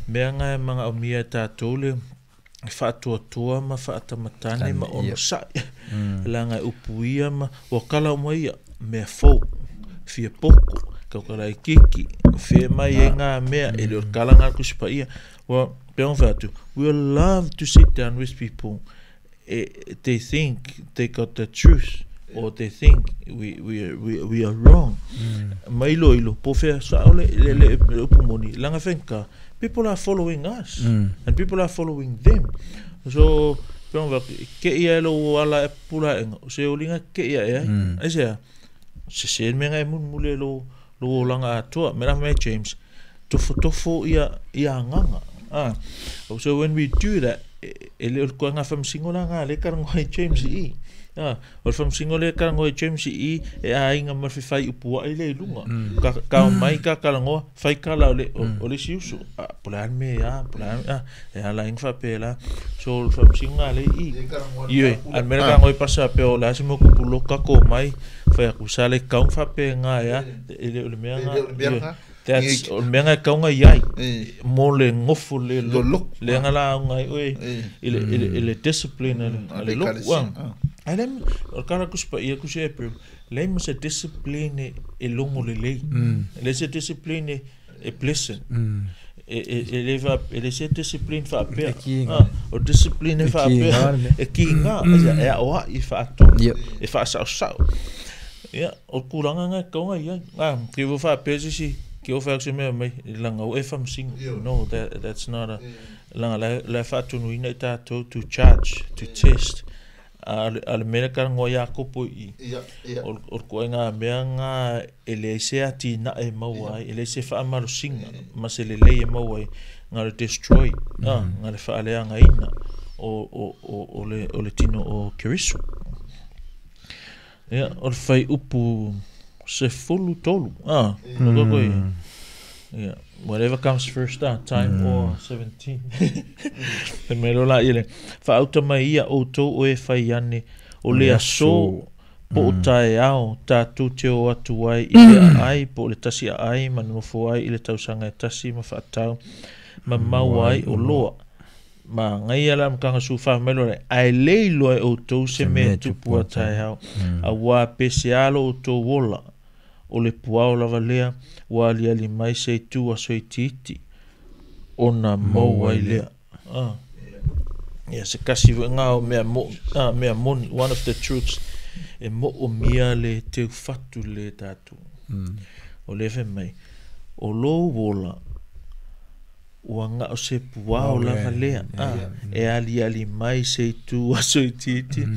[SPEAKER 3] Mea nga e magaomia e tatou le faatoatoa ma faatamatane ma onosaʻi leaga e upu ia ma ua kala uma ia mea fou fia poto taukalaikiki o fea mai ai gā mea e le o le kala gā le Tusi Paia. Ua pei ona fai atu, we love to sit down with people e they think they got the truth or they think we we we we are wrong. Ma iloilo po o fea sao le le le upu moni leaga faigata people are following us and people are following them. So pe ona fai atu, kei ae lou ala e pupula aʻega, o se oliga e kei aʻe ai. Aisea? Sese le mea na e mulimuli ai lou lou olaga atoa. Mea la fai mai James, tofotofo ia ia agaga. Ah. So when we do that, e le o le koaga faamasino la na lea e talanoa ai James i i. A, o le faamasino lea e talanoa ai James i i, e aiga ma le fefaiupuaʻi lea i luga. Ka, ka omai ka talanoa, fai tala o le, o, o le isi uso. A, po o le a le mea e a, po o le a, a, e ala ai ona faapelā. So, o le faamasino lena lea i i. Ioe, a o le mea lea e talanoa ai pasa pea o le a se mea ua tupu loa tatou omai, fai atu sa le tatau ona faapena e a, e le o le mea lena. Ioe. That's, o le mea lena e tatau ona i ai, mo le nofo le lotu, lea na lauga ai oe i le, i le, i le discipline a le, a le lotu. A. Ae leai ma, o le tala Tusi Paia, Tusi April, leai ma se discipline e logo lelei. E leai se discipline e pleasant. E, e, e le fa, e leai se discipline faapea.
[SPEAKER 2] E kiga.
[SPEAKER 3] Ah, o discipline e
[SPEAKER 2] E
[SPEAKER 3] faapea.
[SPEAKER 2] kiga le mea.
[SPEAKER 3] E kiga, e aoai, e faatonu,
[SPEAKER 2] Yep.
[SPEAKER 3] e faasaosao. Ia, o le tulaga lena e tatau ona i ai. A, te i ua faapea se isi, ke o fai atu se mea mai, leaga ua e faamasino. No, that, that's not a, leaga la, la e faatonuina i tatou to charge, to test. A o le mea lea e talanoa Iakopo i i, o le ituaiga mea lena e leai se atinae e maua ai, e leai se faamalosiga ma se lelei e maua ai, na o le destroy, na o le faaleagaina o le tino o Keriso. Ia, o le fuaiupu 13, a, ia, whatever comes first, time or 17. Fai mai loa laia le, Faauta mai ia outou o e fai ane, o le aso po o taeao tatou te o atu ai i le aai po o le tasi aai ma nonofo ai i le tausaga e tasi ma faatau Ma maua ai oloa. Magaia le amataga sufa mai loa ae le iloa e outou se mea e tupu a taeao. Auā pe se a lo outou ola, o le puao lava lea ua aliali mai se itu aso itiiti ona maua ai lea. Ia se tasi foi lena o mea mo, mea moni, one of the truths, e moomia le teufatu le tatou. O lea fai mai, o lou ola, ua na o se puao lava lea, e aliali mai se itu aso itiiti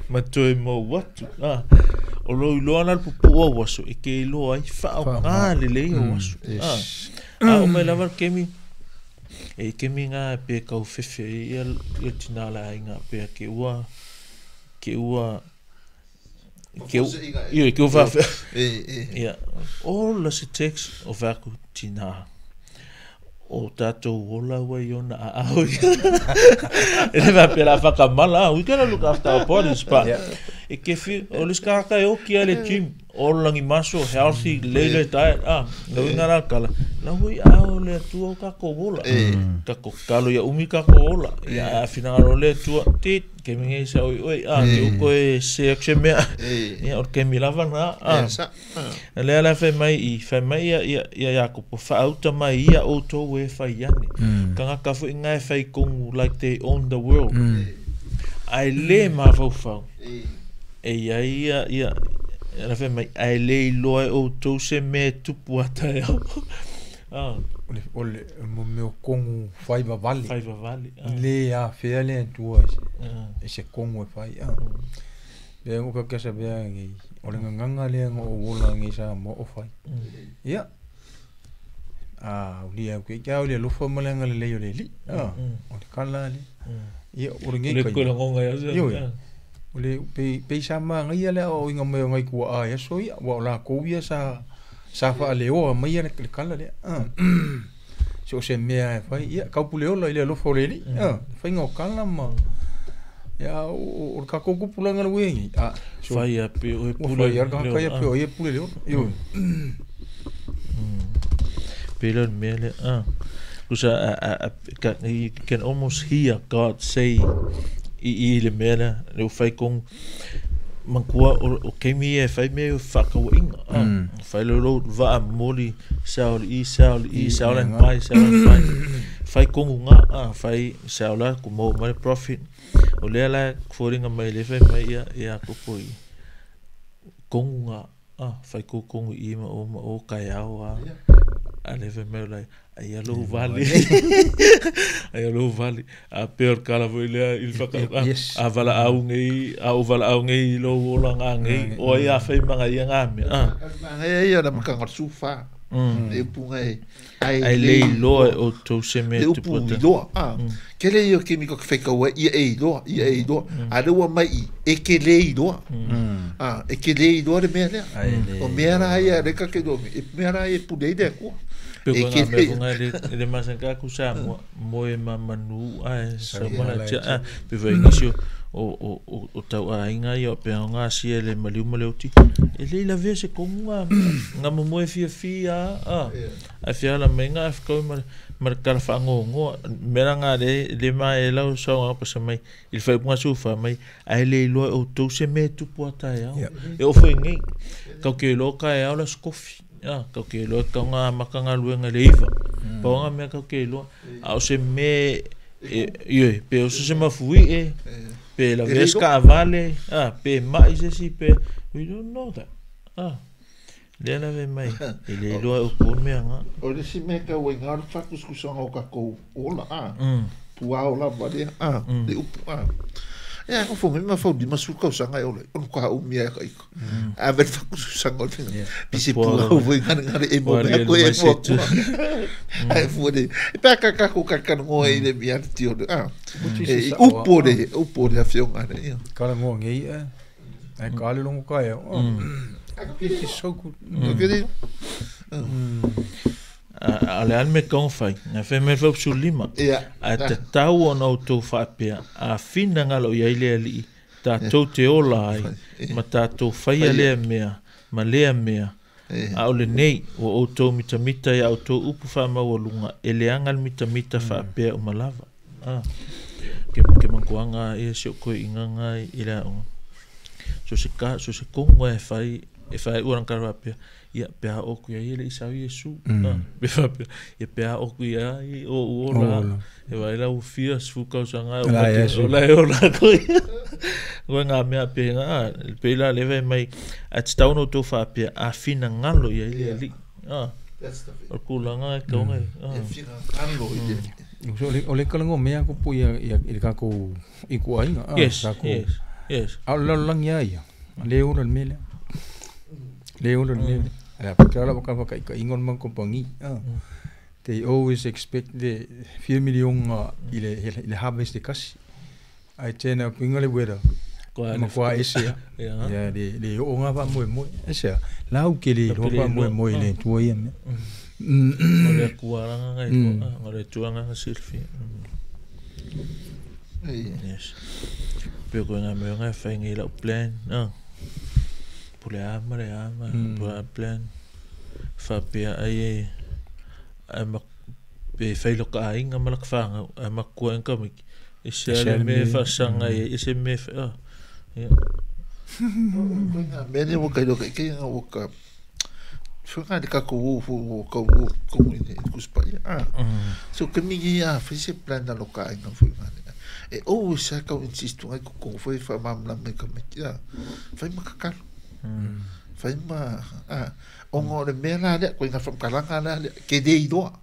[SPEAKER 3] ma toe mau atu. O lou iloa la le puupuu o au aso, e te iloa ai faaaoga lelei au aso. A oo mai lava le taimi, e i taimi na pe tau fefe ai ia le tina o le aiga pe te ua te ua te ua te ua faafe ia ola se text o fai atu tina o tatou ola ua i ona aao ia. E le faapea o le a faatamala, we gotta look after our bodies, but e te fiu, o le isi tagata e oti lava i le gym, ola ni muscle, healthy, lelei le diet, le uiga la o le tala, la ua i aao o le Atua o tatou ola. Tatou tatalo ia umi tatou ola, ia ae a finagalo le Atua, tit, taimi nei sa oi oe, te u toe se atu se mea, ia o le taimi lava lena, lea la fai mai i, fai mai ia, ia, ia Iakopo, faauta mai ia outou e fai ane. Tagata foi na e fai tonu like they own the world. Ae le mafaufau, e iai ia, ia, la fai mai, ae le iloa e outou se mea e tupu a taeao.
[SPEAKER 2] O le mea o kogu fai vavale.
[SPEAKER 3] Fai vavale.
[SPEAKER 2] Le afea le Atua i se kogu e fai. Pea ngo ka sa pea ngi o le nganga le ngo o ola ngi sa mo o fai. Ia. O lia ke ka o le lofa ma le ngale le o le li. O le kala le. Ia o le ngi
[SPEAKER 3] kai. Le ko ngonga ia.
[SPEAKER 2] Io. O le pe pe sa ma ngi le o inga me ngai ku a ia so ia wa la ko ia sa sa fa le o mai le kala le. So se mea e fai ia ka pule ola ile lofa o le li. Fai ngo kala ma ia o ka ko pulanga le wengi.
[SPEAKER 3] Fai a pe o e pule.
[SPEAKER 2] Fai a ka ka pe o e pule le. Io.
[SPEAKER 3] Pe le mea le. Kusa you can almost hear God say i le mea le le o fai kong mankua o kemi e fai me whakawinga. Fai le lo va moli sao i sao i sao lan pai sao lan pai. Fai kongu nga fai sao la ku mo mai profit. O lea la foringa mai le fai mai ia ia kopo i kongu nga fai ko kongu i ma o kai ao a le fai mai la ai lo vale. Ai lo vale. A per kala foi lea il whaka a vala au ngai a o vala au ngai lo ola ngā ngai o ai a fai manga ia ngā mea.
[SPEAKER 1] Manga ia na makanga sufa. E upu ngai
[SPEAKER 3] ai le iloa e outou se mea
[SPEAKER 1] e upu iloa. Ke le ia ke mi ko whai kaua ia e iloa ia e iloa. A le ua mai i e ke le iloa. E ke le iloa le mea lea. O mea rā ia le kake iloa. E mea rā ia pule i le kua.
[SPEAKER 3] Pe ko ngā mea fonga le masan ka ku sa moe ma manu ae sa mana tia pe vai nisi o tau aiga ia pe ngā sia le maliu ma le oti e le ila vea se kongu ngā ngā momoe fia fia a fia la mai ngā whakau ma le kala whaangongoa mera ngā le ma e lau sau ngā pasa mai i le whaipunga sufa mai ae le iloa o tau se mea tupu a tae ao e ofo i nei kau ke iloa ka e ao la skofi kau ke iloa kau ngā maka ngā luenga le iwa pau ngā mea kau ke iloa a o se mea e pe o se mafui e pe la vesca a vale pe mai se si pe we don't know that le la ve mai e le iloa o ko mea ngā
[SPEAKER 1] o le si mea ka ua ngā whakuskusanga o kakou ola puao la vale le upu ia ko fonga ma fau di masu kau sanga ole on ka u mia ka iko a ver whakuskusanga o tinga pise puao voi ngare ngare e mo mea koe e mo ai fua de e pea ka kako ka ka ngoe i le mia te tio e upo le awhionga ne ia
[SPEAKER 2] kala ngoa ngei e ai ka ale longo ka e This is so good.
[SPEAKER 3] A le alme kaunga fai nga fai mai fau sulima a te tau ona o tau whaapea a whina ngalo i aile ali tātou te ola ai ma tātou whaia lea mea ma lea mea A o lenei ua outou mitamita ia outou upu faamaualuga e leaga le mitamita faapea uma lava. Ke mantuaga ia si o koe inga i le aoga. So se ka so se kongo e fai e fai ua nang faapea ia pe a o ku ia le isau Iesu. Pe faapea ia pe a o ku ia i o o la e vai la ufia sfuka o sanga o o la o la ko. Ko ngā mea pe ngā pe la leve mai at tau no to faapea a fina ngalo ia ile ali.
[SPEAKER 1] That's the thing.
[SPEAKER 3] O kulanga e kaunga.
[SPEAKER 1] E fina ngalo ile.
[SPEAKER 2] O le kalango mea ko pu ia i ka ko i ku ainga.
[SPEAKER 3] Yes. Yes. Yes.
[SPEAKER 2] A la langi ia. Le ora le mele. Le ora le mele. Ala pa la ka ka ka ingon man kompangi. They always expect the 4 million ile harvest de kasi. Ai tena pinga le weather. Ma kwa ese ya le o nga va moe moe ese la u ke le ro va moe moe le tua ia me
[SPEAKER 3] o le kuaranga ngai ko o le tuanga nga selfie. Yes. Pe ko nga me nga fa ngi la plan pule ama le ama pule plan fa pe ai ama pe fa lo ka inga ma la fa ama ko en ka mi ese le me fa sanga ese me fa. Yeah.
[SPEAKER 1] Mene o kai loka ke nga o ka fanga de ka ko wo ko wo ko ni kuspa ya. So ke mi ya fi se plan na loka nga fu nga. E o sa ka insisto ngai ko ko foi fa mam la me ka me ya. Fai ma ka ka. Fai ma o ngo le me la le ko nga fam kalanga la ke de i doa.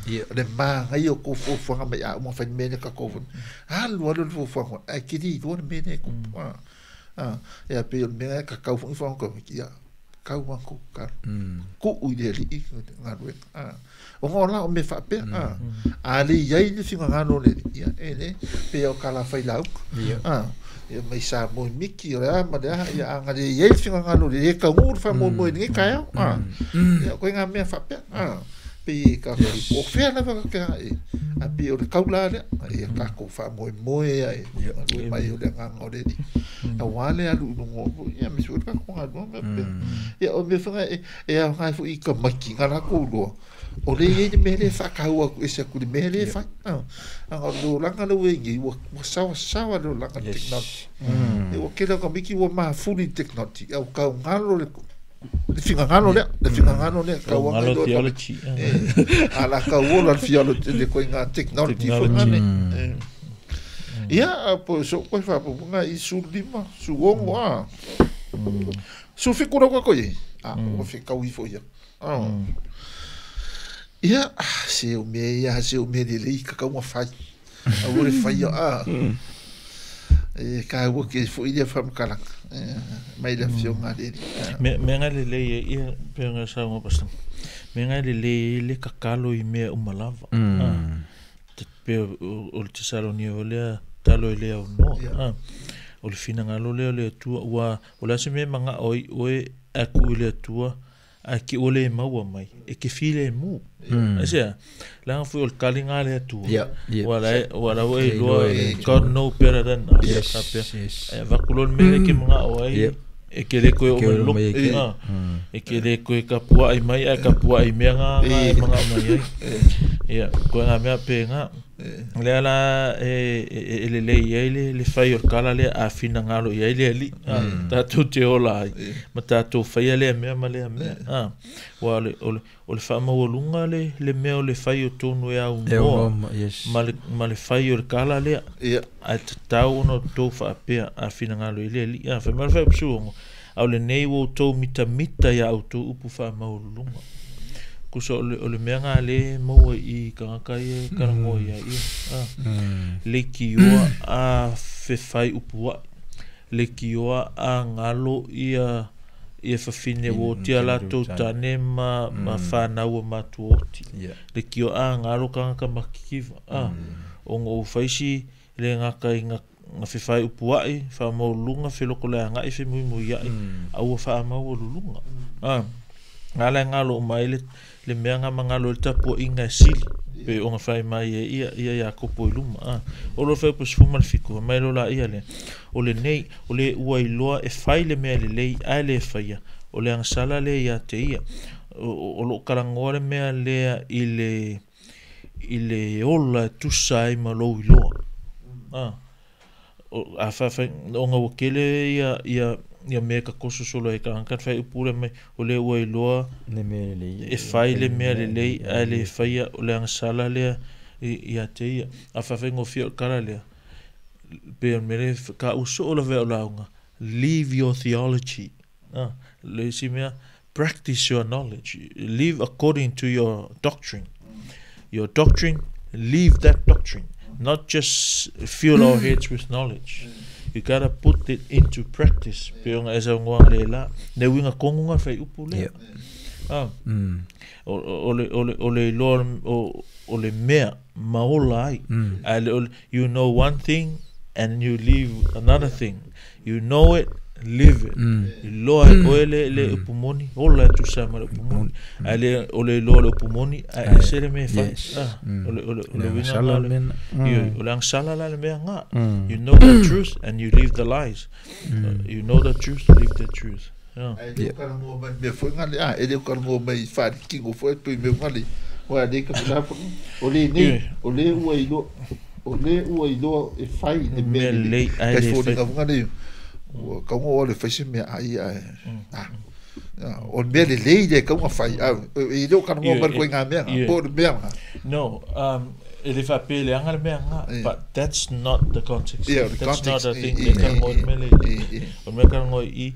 [SPEAKER 1] Le ma ngai o ko fo fo nga me ya mo fai me ka ko. Alu alu fo fo ai ke de i doa me ne ko. Ia pe o mea ka kau fo fo ko ia kau wa ko ka ko u ile li nga o ngo la o me fa pe a le ia ile finga nga no le ia ele pe o kala fai lau ia mai sa mo miki o la ma da ia nga le ia finga nga no le ka ngur fa mo mo ni ka ia ia ko nga me fa pe pe ka ko fe la va ka e a pe o kau la le ia ka ko fa mo mo ia e mai o le nga ngo le a wale alu no ia me su ka ko nga no me pe ia o me fa e a nga fu i ka maki nga la ko lo o le ye me le fa ka wa ku ese ku me le fa a lo la nga lo ngi wa sawa sawa lo la nga technology e o ke la ka miki wa ma fuli technology au ka nga lo le finga ngalo le finga ngalo le ka wa
[SPEAKER 3] ngalo theology
[SPEAKER 1] ala ka wo la theology le ko nga technology fo ngane ia po so ko fa po nga i su lima su ongo a su fi kura ko ye a o fi ka wi fo ia ia se o me ia se o me le le ka ka uma fai a wo le fai a e ka wo ke fo ile fam kala mai la fionga le
[SPEAKER 3] me nga le le ia pe nga sa ngo pasta me nga le le le kakalo i me umalava te pe o te saloni o le talo ile au no o le fina ngalo le le tua ua o la se me manga oi oi aku ile tua a ki ole maua mai e ke file mu asia la fu o kalinga le tua wala wala lo God no better than us
[SPEAKER 2] yes
[SPEAKER 3] va kulon me ke manga oi e ke le ko o lo e ke le ko ka pua ai mai a ka pua ai me nga manga mai ai ia ko nga mea pe nga le ala e le le ia le fai o kala le a fina ngalo ia le ali tatou te ola ai ma tatou faia le mea ma le mea wa le o le faamaualuga le mea o le fai o tonu e au noa ma le fai o le kala lea ae tatau ona outou faapea a finagalo i le alii a faimai le faaipusuogo a o lenei ua outou mitamita iā outou upu faamaualuluga kusa o le mea gā lē maua i tagata ia e kalagoa iā ia leikioa a fefai upua'i leikioa a galo ia ia fafine ua oti a latou tane ma fanau a matua oti le kio a galo tagata makikiva ona ua faisi le gata i ga fefai upua'i faamaualuluga felokoleaga'i femuimuia'i a ua faamaualuluga gala e galo uma ai le mea ga magalo i le tapua'iga e sili pe ona fai mai e ia ia Iakopo i luma o lo fai po 17 mai lo la ia le o lenei o le ua iloa e fai le mea lelei ae le faia O le agasala lea ia te ia. O loo kalagoa le mea lea i le ola e tusa ai ma lou iloa. A faafai ona ua tele ia mea e tatoso solo ai tagata le faaiupu lea mai o lea ua iloa
[SPEAKER 2] le mea lelei
[SPEAKER 3] e fai le mea lelei ae le faia o le agasala lea ia te ia. A faafaigofie o le tala lea pe o le mea lea taua soo lava i a'u lauga, live your theology. Le isi mea, practice your knowledge, live according to your doctrine. Your doctrine, live that doctrine, not just fill our heads with knowledge. You gotta put it into practice. Pe ona e saunoaga le la le uiga tonu ga faaiupu lea. O le iloa o le mea ma ola ai. Ae le o you know one thing and you live another thing. You know it, live it. Iloa e oe le upu moni, ola e tusa ma le upu moni. Ae le o le iloa o le upu moni ae ese le mea e fai. O le
[SPEAKER 2] Le
[SPEAKER 3] uiga
[SPEAKER 2] agasala
[SPEAKER 3] na
[SPEAKER 2] le mea
[SPEAKER 3] Ioe, o le agasala la le mea ga. You know the truth and you live the lies. You know the truth, live the truth. Yeah.
[SPEAKER 1] Ae le o kalagoa mai mea foi ngale a e le o kalagoa mai faalikino foi pei mea ngale ua le ka fila foi o le nei o le ua iloa o le ua iloa e fai le mea
[SPEAKER 3] Mea
[SPEAKER 1] lelei
[SPEAKER 3] lelei ae
[SPEAKER 1] kai
[SPEAKER 3] le
[SPEAKER 1] foliga
[SPEAKER 3] fai.
[SPEAKER 1] ngale ua kaunga o le fai se mea ai ae o le mea lelei le kaunga fai a e le o kalagoa mai koe ngā mea po o le mea nga.
[SPEAKER 3] No, e le faapea le aga le mea ga, but that's not the context.
[SPEAKER 1] Yeah, the
[SPEAKER 3] That's not
[SPEAKER 1] context
[SPEAKER 3] the thing. Le kalagoa i le mea le o le mea kalagoa i,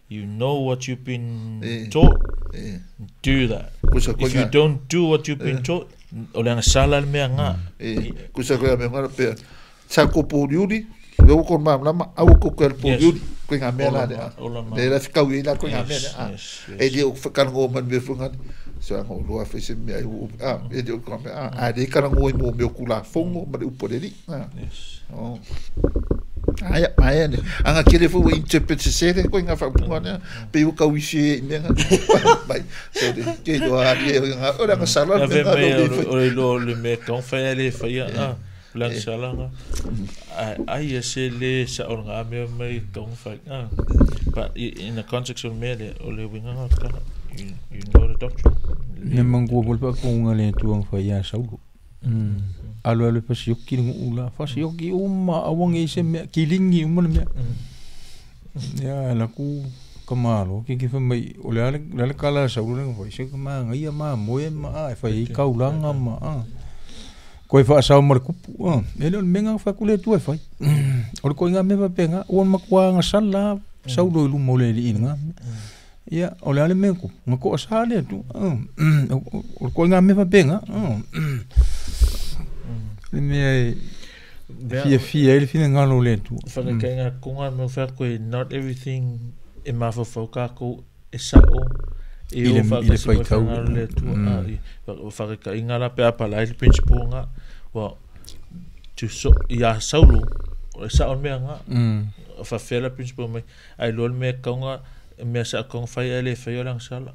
[SPEAKER 3] you know what you've been taught, do that.
[SPEAKER 1] Kusa koe
[SPEAKER 3] If you
[SPEAKER 1] ngā
[SPEAKER 3] don't do what you've been taught, o le agasala le mea ga.
[SPEAKER 1] E kusa koe a mea ngana pea sa ko pōriuri le o ko māmlama au ko koe le pōriuri koe ngā mea la le a
[SPEAKER 3] Ola ma.
[SPEAKER 1] le la whikau i la koe ngā mea le a
[SPEAKER 3] Yes.
[SPEAKER 1] e le o whakarango mai mea whangani so anga o loa whaise mea i a e le o ka mea a le karango i mō mea kula fongo ma le uporeri a o Aia, aia ne. Anga kere fu interpret se sere koe ngā whakapunga nea, pe ua kau isi e i mea ngā. Mai, so le, ke loa ali e ngā, o le anga sala
[SPEAKER 3] Na
[SPEAKER 1] le
[SPEAKER 3] fe
[SPEAKER 1] mea ngā
[SPEAKER 3] mai
[SPEAKER 1] lo le
[SPEAKER 3] o
[SPEAKER 1] whai.
[SPEAKER 3] o le iloa o le mea kaunga fai ae le faia a o le agasala ga. Ai e se le sa'o le mea mai kaunga fai a. But in the context o le mea lea, o le uiga ga o le tala. You know the doctrine.
[SPEAKER 2] Ne mangua mo le faafofoga le Atua fai ia Saulo. Alu alu fasioki le guu la fasioki uma auage i se mea kiligi uma le mea. Ia laku kamalo ke ke fai mai o le ale le ale kala Saulo le fai se ma ngaia ma moe ma a e fai ai kaulaga ma a. Koe faasao ma le kupu a. E le o le mea fai ku le Atua e fai. O le koiga mea faapega ua makuā agasala Saulo i luma o le alii i lagā mea. Ia o le ale mea kupu ga toasā le Atua. O le koiga mea faapega. Le mea e
[SPEAKER 3] Mea
[SPEAKER 2] fiafia ai le finagalo o le Atua.
[SPEAKER 3] Whakakaiga konga me wha koe, not everything e mafaufau kākou e sa'o e
[SPEAKER 2] I
[SPEAKER 3] o
[SPEAKER 2] le
[SPEAKER 3] whakasi mai
[SPEAKER 2] faitau.
[SPEAKER 3] whangaro le Atua. Whakakaiga la pe apalai le principle ngā wa to so, ia Saulo o le sa'o le mea ngā whawhea la principle mai ai loa le mea kaunga mea sa kaunga fai ai le fai o le agasala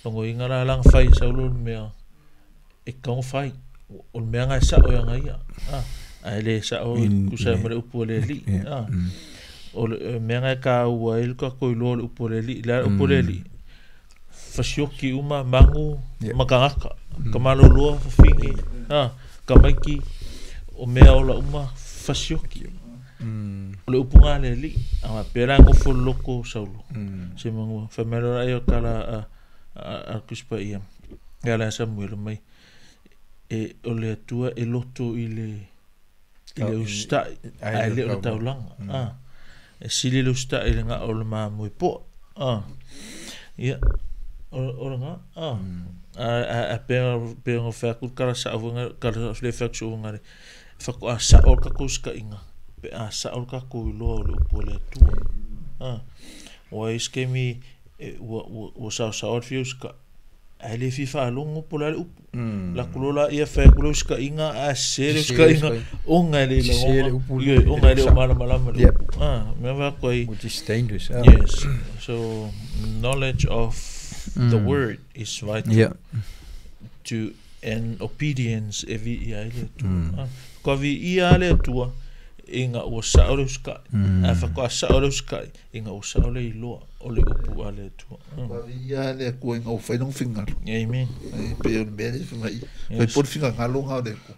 [SPEAKER 3] longo inga la langa fai Saulo le mea e kaunga fai o le mea ngā e sa'o ia ia ai le sa'o kusa ma le upu o le alii o le mea ngā e kāua ai le kākou iloa o le upu o le alii le a le upu o le alii fasioki uma magu ma tagata ka maloloa fafine kamaiki o mea ola uma fasioki o le upu gā le alii a pea la gofo le loko o Saulo se magua faimai loa laia o tala a Tusi Paia ia le Samuele mai e o le Atua e loto i le usita'i ae le o le taulaga e sili le usita'i i le ga'o o le mamoe po'a ia o le gā a pea pea ngo fai atu le kala sa'o foi kala le fai atu so'o le faato'a sa'o le tatou usita'iga pe a sa'o le tatou iloa o le upu a le Atua ua i se taimi e, ua saosao le fia usita'i ae le fia faalogo po o le a le upu laku loa laia fai atu le usita'iga ae sesē le usita'iga ona e le
[SPEAKER 2] Sesē le
[SPEAKER 3] lagona
[SPEAKER 2] upu
[SPEAKER 3] ioe ona e le o
[SPEAKER 2] sa'o.
[SPEAKER 3] malamalama le upu mea faatu ai.
[SPEAKER 2] Which is dangerous.
[SPEAKER 3] Yes. So knowledge of the word is vital to and obedience e viia ai le Atua. Ka viia le Atua Ina ua sa'o le usita'i, ae faatoa sa'o le usita'i ina ua sa'o le iloa o le upu a le Atua.
[SPEAKER 1] Viia le Atua ina ua fai lona finagalo.
[SPEAKER 3] Amen.
[SPEAKER 1] E pei o le mea lea e fai mai, fai po le finagalo na o le Atua.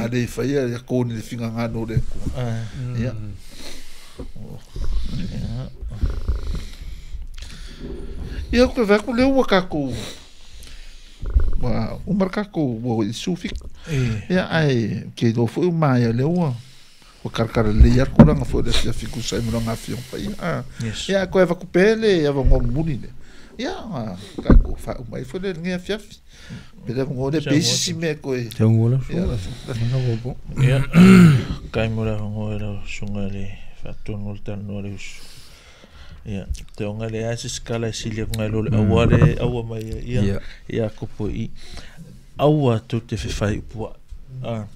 [SPEAKER 1] A le faia ia koni le finagalo o le Atua. Ia. Ia, ou te vaai atu lea ua tatou ua uma le tatou ua i le 17. Ia, ae ou te iloa foi ua maea lea ua talatala lelei lava le tulaga foi o le afiafi e tusa ai ma lana Afioga Paia. A,
[SPEAKER 3] Yes.
[SPEAKER 1] ia, ae toe avatu pea le avanoa mulimuli lea. Ia, ona tatou faauma ai foi lea i lenei afiafi. Pe le avanoa lea, pe i ai se isi mea e toe... Ia,
[SPEAKER 3] Ia, kai mo le avanoa i lau susuga i le faatonu o le talanoa a le uso. Ia, te onga le ai se sikala e sili atu nai lo le aua le aua mai ai ia, ia Akopo i. Aua tou te fefai upu ae. Ah,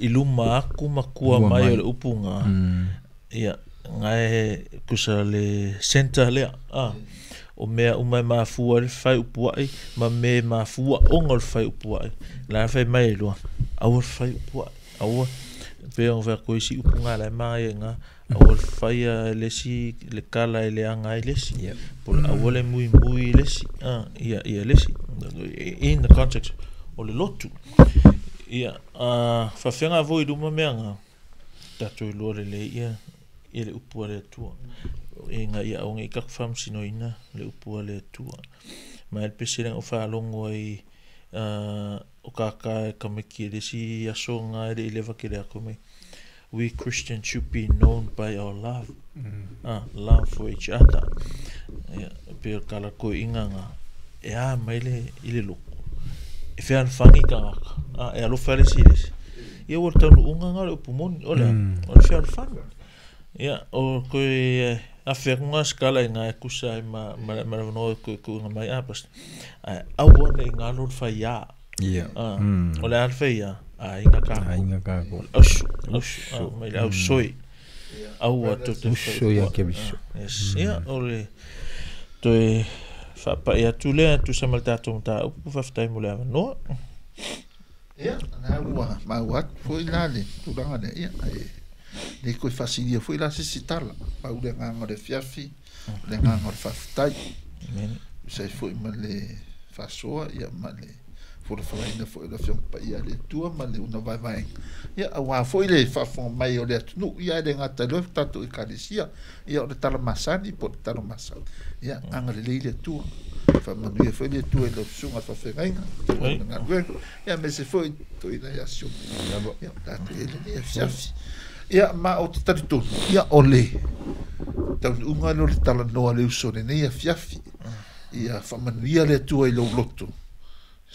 [SPEAKER 3] i luma atu ma tua mai o le upu nga. Ia, nga e tusa le center lea. Ah, o mea uma e mafua ai le fefai upu ae ma me mafua ona o le fefai upu ae. La fai mai e lua, aua le fefai upu ae. Aua, pe ona fai atu isi upu nga la e magaia i nga. Aua le faia e le isi le tala e leaga ai le isi. Po o le aua le muimui i le isi, ia, ia le isi. In the context o le lotu. Ia, faafefea foi i luma mea na, tatou iloa lelei ia, ia le upu a le Atua. Ina ia aua ne i tatou faamasinoina le upu a le Atua. Ma e le pese lea na ou faalogo ai, o tata e tamaiti i le isi aso na e le i leva tele atu mai. We Christians should be known by our love. Love for each other. Ia, pe o tala toeaiina na, e a mai le, i le lotu. E fealofani tagata, e alofa le isi i le isi. Ia ua le taunuuga na o le upu moni, o le a? O le fealofani. Ia, o toe afe atu na sikala i na e tusa ai ma, ma, ma le avanoa e toe tuuina mai a, Pastor. Ae aua ne i galo le faiā. O le a le faiā? Aiga kākou.
[SPEAKER 2] Aiga kākou.
[SPEAKER 3] Ausu, ausu, mai le ausoi. Aua tou te
[SPEAKER 2] Uso ia Keriso.
[SPEAKER 3] Yes. Ia, o le toe faapai atu lea e tusa ma le tatou mataupu, faafetai mo le avanoa.
[SPEAKER 1] Ia, na ua maua atu foi la le tulaga lea. Ia, e le toe faasilia foi la se isi tala. Pau le agaga o le afiafi, o le agaga o le faafetai.
[SPEAKER 3] Amen.
[SPEAKER 1] Tusa ai foi ma le faasoa, ia, ma le folafolaina foi o le Afioga Paia a le Atua ma le una vaevaega. Ia, aua foi le faafofoga mai o le atunuu, ia, e le gata i loa tatou ekalesia, ia, o le tala masani po o le tala masani. Ia, agalelei le Atua. Faamanuia foi le Atua i lau susuga faafeagaiga,
[SPEAKER 3] Oi.
[SPEAKER 1] le galuega, ia, aemaise foi toeaina ia Sione. Ia, tatou i ai lenei afiafi. Ia, ma ou te talitonu, ia, o le taunuuga lea o le talanoa a le uso i lenei afiafi. Ia faamanuia le Atua i lou loto.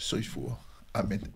[SPEAKER 1] Soifua. Amene.